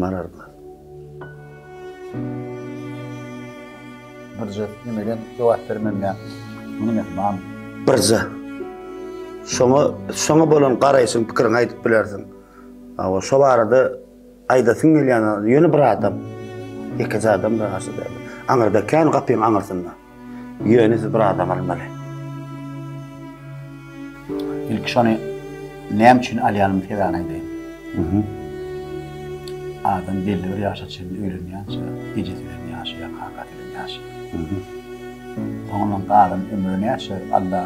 Marardylar. Birje nemeden jogap bermem ýa. Muny myhman. Birje. Şoňa şoňa bolan garaýşyň pikiriňi aýdyp bilersiň. Hawa, şo barada aýdasyň gelýän ýöne bir adam. Ýekeje adam da garşy däl. Aňyrda kän gapyň aňyrsynda. Ýöne siz bir adam almaly. Ilki şony näme üçin alýanymy sebäbini aýdaýyn. Adam belli bir ýaşa çenli öýlenýänçä ejesi bilen ýaşaýar, kakasy bilen ýaşaýar. Soňundan galan ömri näçe Alla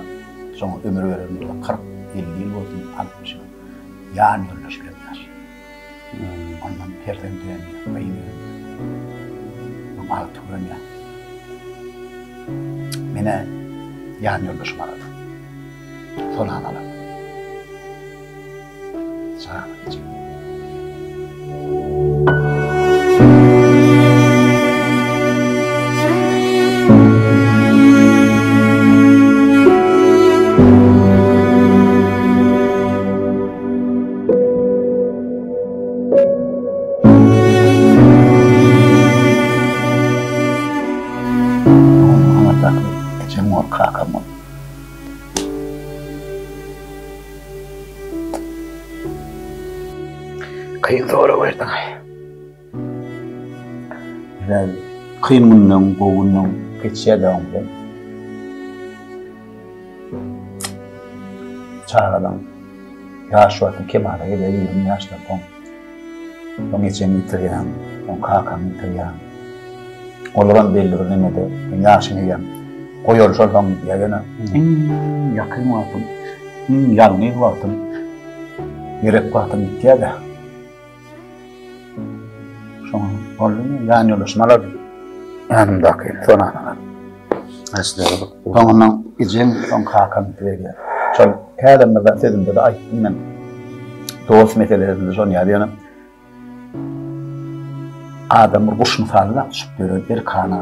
şoňa ömür beren bolsa 40, 50 ýyl bolsun, 60 ýyl ýan ýoldaş bilen ýaşaýar. Ondan perzent önýär, gyz önýär. Oň agtygy önýär. Menä ýan ýoldaşym alardym. Sonany alardym. Ejem bol, kakam bol. Kyn sorag berdiň. Güzel. Kyn günden, gowy günden geçýär oň bilen. Çagalaň ýaş wagty kemala gelýär, 20 ýaşdan soň. Soň ejeňi ýitirýäň, soň kakaňy ýitirýäň. Olaram belli bir nemede, sen ýaşyň eýýäm goýalyşansoň gidýär ýöne iň ýakyn wagtyň, iň ýalňyz wagtyň, gerek wagtyň gitýär-de. Şoňa boldy, ýan ýoldaşym alardy. Ýanymdaky Sonany alardy. Soňundan ejem, soň kakam gidiberýär. Şol häzir bir sözümde-de aýtdym men. Dost meselesinde şony ýaly ýöne adam bir guş mysaly uçup ýören erkana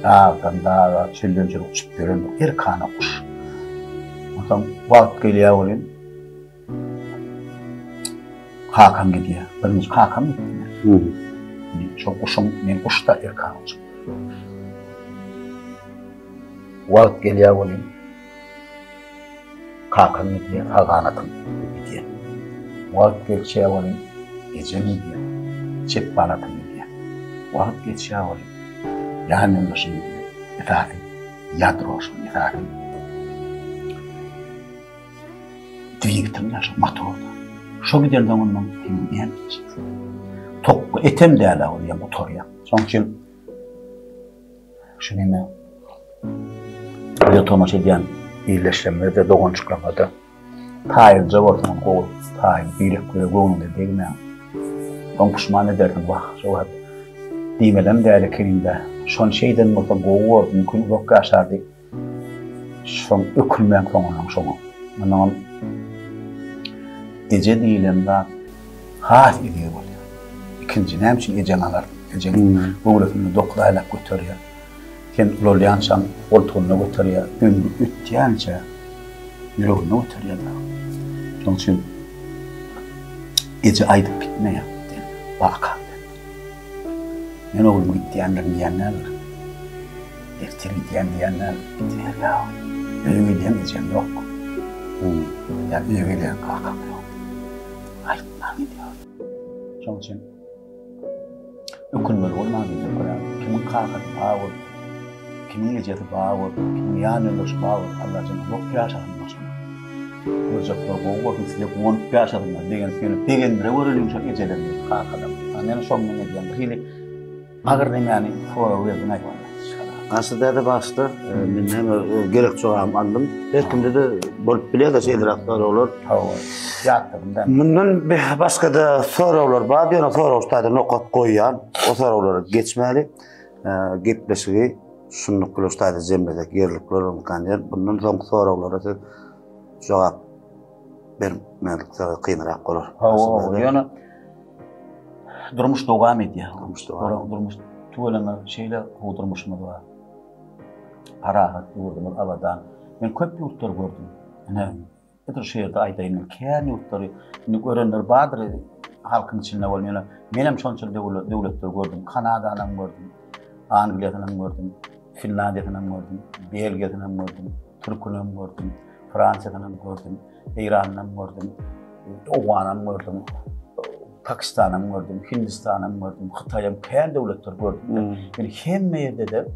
dagdan daga, çölden çöle uçup ýören bir erkana guş. Onsoň wagt gelýär welin kakam gidýär. Birinji kakam gitdi. Şol guşuň, men guş-da erkana uçup. Wagt gelýär welin kakam gidýär, sag ganatym gidýär. Wagt geçýär welin ejem gidýär, çep ganatym gidýär. Wagt geçýär welin ýan ýoldaşym gidýär. Esasy ýadro şol esasy. Dwigatelň ýa şo motorda. Şo gidensoň ondan sen näme etjek? Tokga etem däl-ä ol ýa gutarýar. Şonuň üçin şu neme bize tomaşa edýän ildeşlerimize-de, doganjyklarymyza-da taýynja bolsaňyz gowy, taýyn birek-birege göwnüňize degmäň. Soň puşman edersiň, wah, şo wagt diýmelem däl ekeniň-dä. Şony şeýden bolsam gowy bordy, mümkin uzak ýaşardy. Soň ökünmäň soňundan şoňa. Ondanam eje diýilen zat has eziz bolýar. Ikinji näme üçin ejeňi alarsyň? Ejeň göwresinde 9 aýlap göterýär. Sen ulalýançaň goltugynda göterýär, ömri ötýänçä ýüreginde göterýär. Şonuň üçin eje aýdyp gitmeýär. Waka. Men oglum gitýändirin diýen däldir. Ertir gidýän diýen däl. Gitýän ýa. Öýe gelýän ejem ýok. Ýa öýe gelýän kakam ýok. Aýtman gidýär. Şonuň üçin ökünmeli bolman diýjek bolýan. Kimiň kakasy bar bolsa, kimiň ejesi bar bolsa, kimiň ýan ýoldaşy bar bolsa, Allajan uzak ýaşasynlar şolar. Görjekler gowy bolsun, size guwanyp ýaşasynlar, begenip ýöne begendire göreliň şol ejelerimizi, kakalarymyzy. Men şoň bilen edýän bir hili agyr nemäni sorag berdiň aýwan. Aşyr däde başda men näme gerek jogabymy aldym. Her kimde-de bolup bilýär-de şeýleräk soraglar. Hawa, ýatladym da. Mundan başga-da soraglar bar, ýöne sorag taýda nokat goýýan. O soraglara geçmäli. Gepleşigi şunluk bilen şu taýda jemlesek ýerlikli bolarmykan diýen. Bundan soňky soraglara siz jogap bermezlik kynrak bolar. Hawa, ýöne durmuş dowam edýär. Durmuş dowam. Durmuş tüweleme şeýle gowy durmuşymyz bar. Parahat ýurdumyz abadan. Men köp ýurtlary gördüm. Ine, edil şu ýerde aýdaýyn, men kän ýurtlary indi görenler bardyr halkyň içinde bolan ýöne menem şonça döwletleri gördüm. Kanadanam gördüm, Angliýasynam gördüm, Finlandiýasynam gördüm, Belgiýasynam gördüm, Türkünem gördüm, Fransiýasynam gördüm, Eýranynam gördüm, Owganam gördüm, Pakistanam gördüm, Hindistanam gördüm, Hytaýam kän döwletler gördüm. Hmm. Yani hemme ýerde-de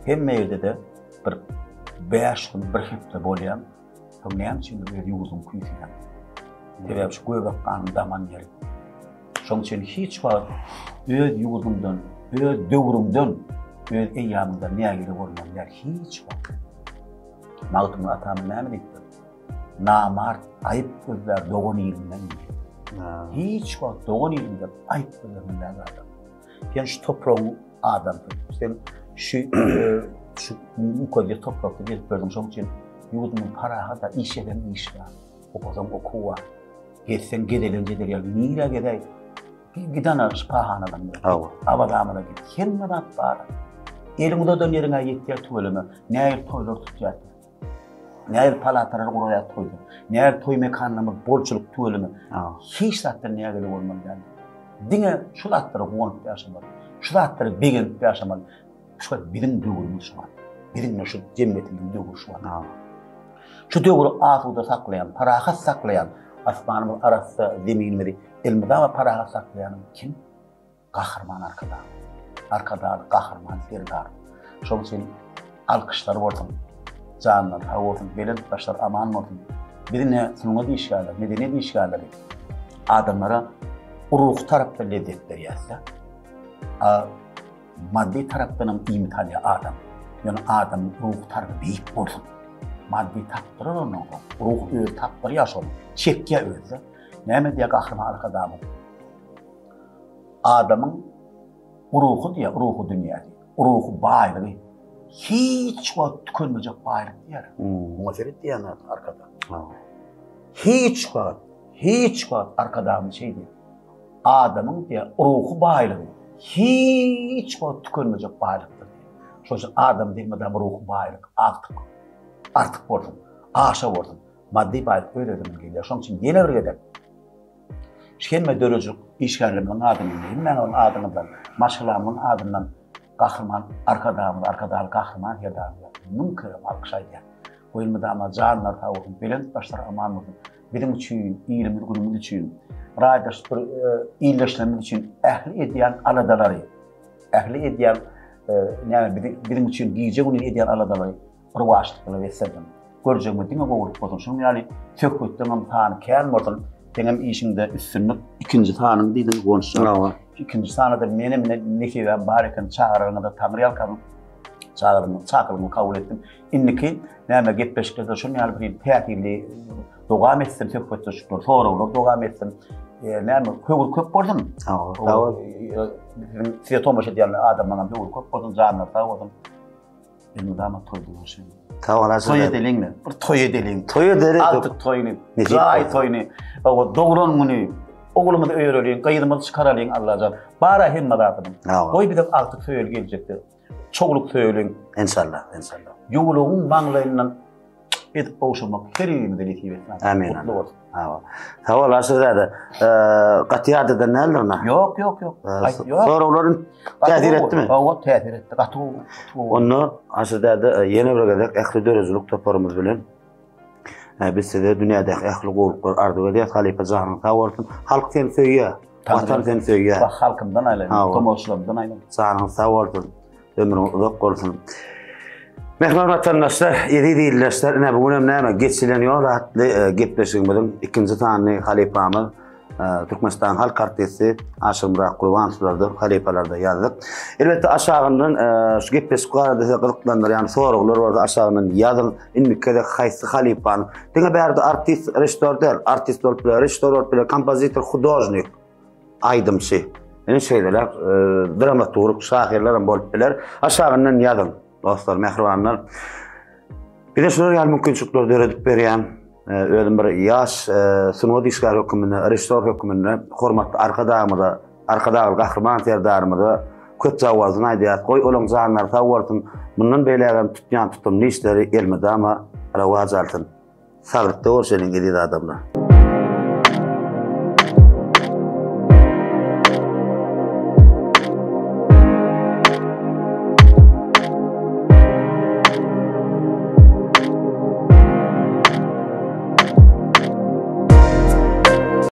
hemme ýerde-de bir 5 gün, bir hepde bolýan. Soň näme üçin öz ýurduň küýseýän? Sebäbi şu göbek ganyň daman ýeri. Şoň üçin hiç wagt öz ýurduňdan, öz döwrüňden. Öz eýýamyňda nägile bolmaly däl hiç wagt. Magtymguly atamyz näme diýipdir? Namart aýyp gözlär dogan ilinden diýip. Hiç wagt dogan ilinden aýyp gözlemeli däl adam. Sen şu topragyň adamsy. Sen şu e, şu mukaddes toprakda gezip gördüň. Şonuň üçin ýurdumyz parahat, iş eden iş bar. Okasaň okuw bar. Gezseň gezelenç eder ýaly nirä gezäý? Gidana şypahanadan git. Abadamyza git. Hemme zat bar. Eliň uzadan ýeriňe ýetýär tüweleme. Nähili toýlar tutýar. Nähili palatalar guraýar toýda. Nähili toý mekanlarymyz bolçulyk tüweleme. Hiç zatdan nägile bolmaly däl. Diňe şu zatlara guwanyp ýaşamaly. Şu zatlara begenip ýaşamaly. Şu biziň döwrümiz şu wagt. Biziň şu jemgyýetimiziň döwri şu wagt. Şu döwri asuda saklaýan, parahat saklaýan, asmanymyz arassa, zeminimizi elmydama parahat saklaýan kim? Gahryman Arkadag. Arkadagly Gahryman Serdar. Şonuň üçin alkyşlar bolsun. Janlar sag bolsun, belent başlar aman bolsun. Biz ine sungat işgärleri, medeniýet işgärleri adamlara ruhy tarapdan lezzet berýäs-de. A maddy tarapdan hem iýmit alýar adam. Ýöne adamyň ruhy tarapy beýik bolsun. Maddy tapdyrar ondan soň. Ruh özi tapdyrýar şony. Çekýär özi-de. Näme diýýär Gahryman Arkadagymyz? Adamyň ruhy diýýär, ruhy dünýäsi, ruhy baýlygy hiç wagt tükenmejek baýlyk diýýär. Muňa seret diýýär Arkadag. Hiç wagt, hiç wagt Arkadagymyz şeý diýýär. Adamyň diýýär, ruhy baýlygy hiç wagt tükenmejek baýlykdyr diýýär. Şonuň üçin adam diýmedem ruhy baýlyk artyk, artyk bolsun, aşa bolsun. Maddy baýlyk öz-özünden gelýär. Şonuň üçin ýene bir gezek Şu hemme döredijilik işgärlerimiziň adyndan, hemmäňiziň adyňyzdan, maşgalamyzyň adyndan Gahryman Arkadagymyza, Arkadagly Gahryman Serdarymyza müň kere alkyş aýdýan. Goý elmydama janlary sag bolsun, belent başlary aman bolsun. Biziň üçin, ilimiz günümiz üçin, raýdaş bir ildeşlerimiz üçin ähli edýän aladalary, ähli edýän näme biziň üçin gije-gündiz edýän aladalary Rowaçlyk bilen beslensin. Görjegimiz diňe gowulyk bolsun. Şunuň ýaly söhbetleňem sany kän bolsun. Seňem işiňde üstünlik. Ikinji sanyň diýdiň Guwançjan. Hawa. Ikinji sanyda menem ine nesibäm bar eken çagyrygyňyza Taňry ýalkasyn. Çagyrygyňyzy, çakylygyňyzy kabul etdim. Indiki näme gepleşiklerde şunuň ýaly bir täsirli dowam etsin söhbetdeşlikler, soraglar dowam etsin. Näme höwür köp bolsun. Hawa. Sag bol. Siziň size tomaşa edýän adamlaryň höwri köp bolsun, janlary sag bolsun. Elmydama toýda görşeýin. Sag bol Aşyr. Toý edeliňmi? Bir toý edeliň. Toý edeli. Agtyk toýuny, jaý toýuny, hawa, doglan güni, oglumyzy öýereliň, gyzymyzy çykaralyň Allajan. Bar-a hemme zadymyz. Goý biziň agtyk söýeli geljekde. Çowluk söýeliň. Enşalla, enşalla. Ýuwlugyň maňlaýyndan edip gowşurmak her birimize nesip etsin. Amin. Gutly bolsun. Hawa. Sag bol Aşyr däde. Gaty ýadadan däldir na? Ýok, ýok, ýok. Ýok. Soraglarym täsir etdimi? Hawa, täsir etdi. Gaty gowy. Onda Aşyr däde ýene bir gezek ähli döredijilik toparymyz bilen biz size dünýädäki ähli gowulyklary arzuw edýäris. Halypa janyň sag bolsun. Halk seni söýýär. Watan seni söýýär. Wah, halkymdan aýlaýyn, tomaşaçylarymdan aýlaýyn. Janyň sag bolsun. Ömrüň uzak bolsun. Mähriban watandaşlar, eziz ildeşler, ine bu gün hem näme geçilen ýol atly e, gepleşigimiziň ikinji sanyny halypamyz e, Türkmenistan halk artisti Aşyrmyrat Gurbanowlarda halypalarda ýazdyk. Elbetde aşagyndan e, şu gepleşik barada size gyzyklandyrýan soraglar bolsa aşagyndan ýazyň. Indiki gezek haýsy halypany diňe bärde artist, režissýor däl, artist bolup biler, režissýor bolup biler, kompozitor, hudožnik. Aýdymçy. Ine şeýleräk dramaturg, şahyrlar hem bolup biler. Aşagyndan ýazyň, dostlar, mähribanlar. Bize şular ýaly mümkinçilikleri döredip berýän, özüm bir ýaş sungat işgäri hökmünde, režissýor hökmünde hormatly Arkadagymyza, Arkadagly Gahryman Serdarymyza köp sag bolsun aýdýarys. Goý, olaryň janlary sag bolsun. Mundan beýläk hem tutýan tutumly işleri elmydama rowaç alsyn. Saglykda görşeliň, eziz adamlar!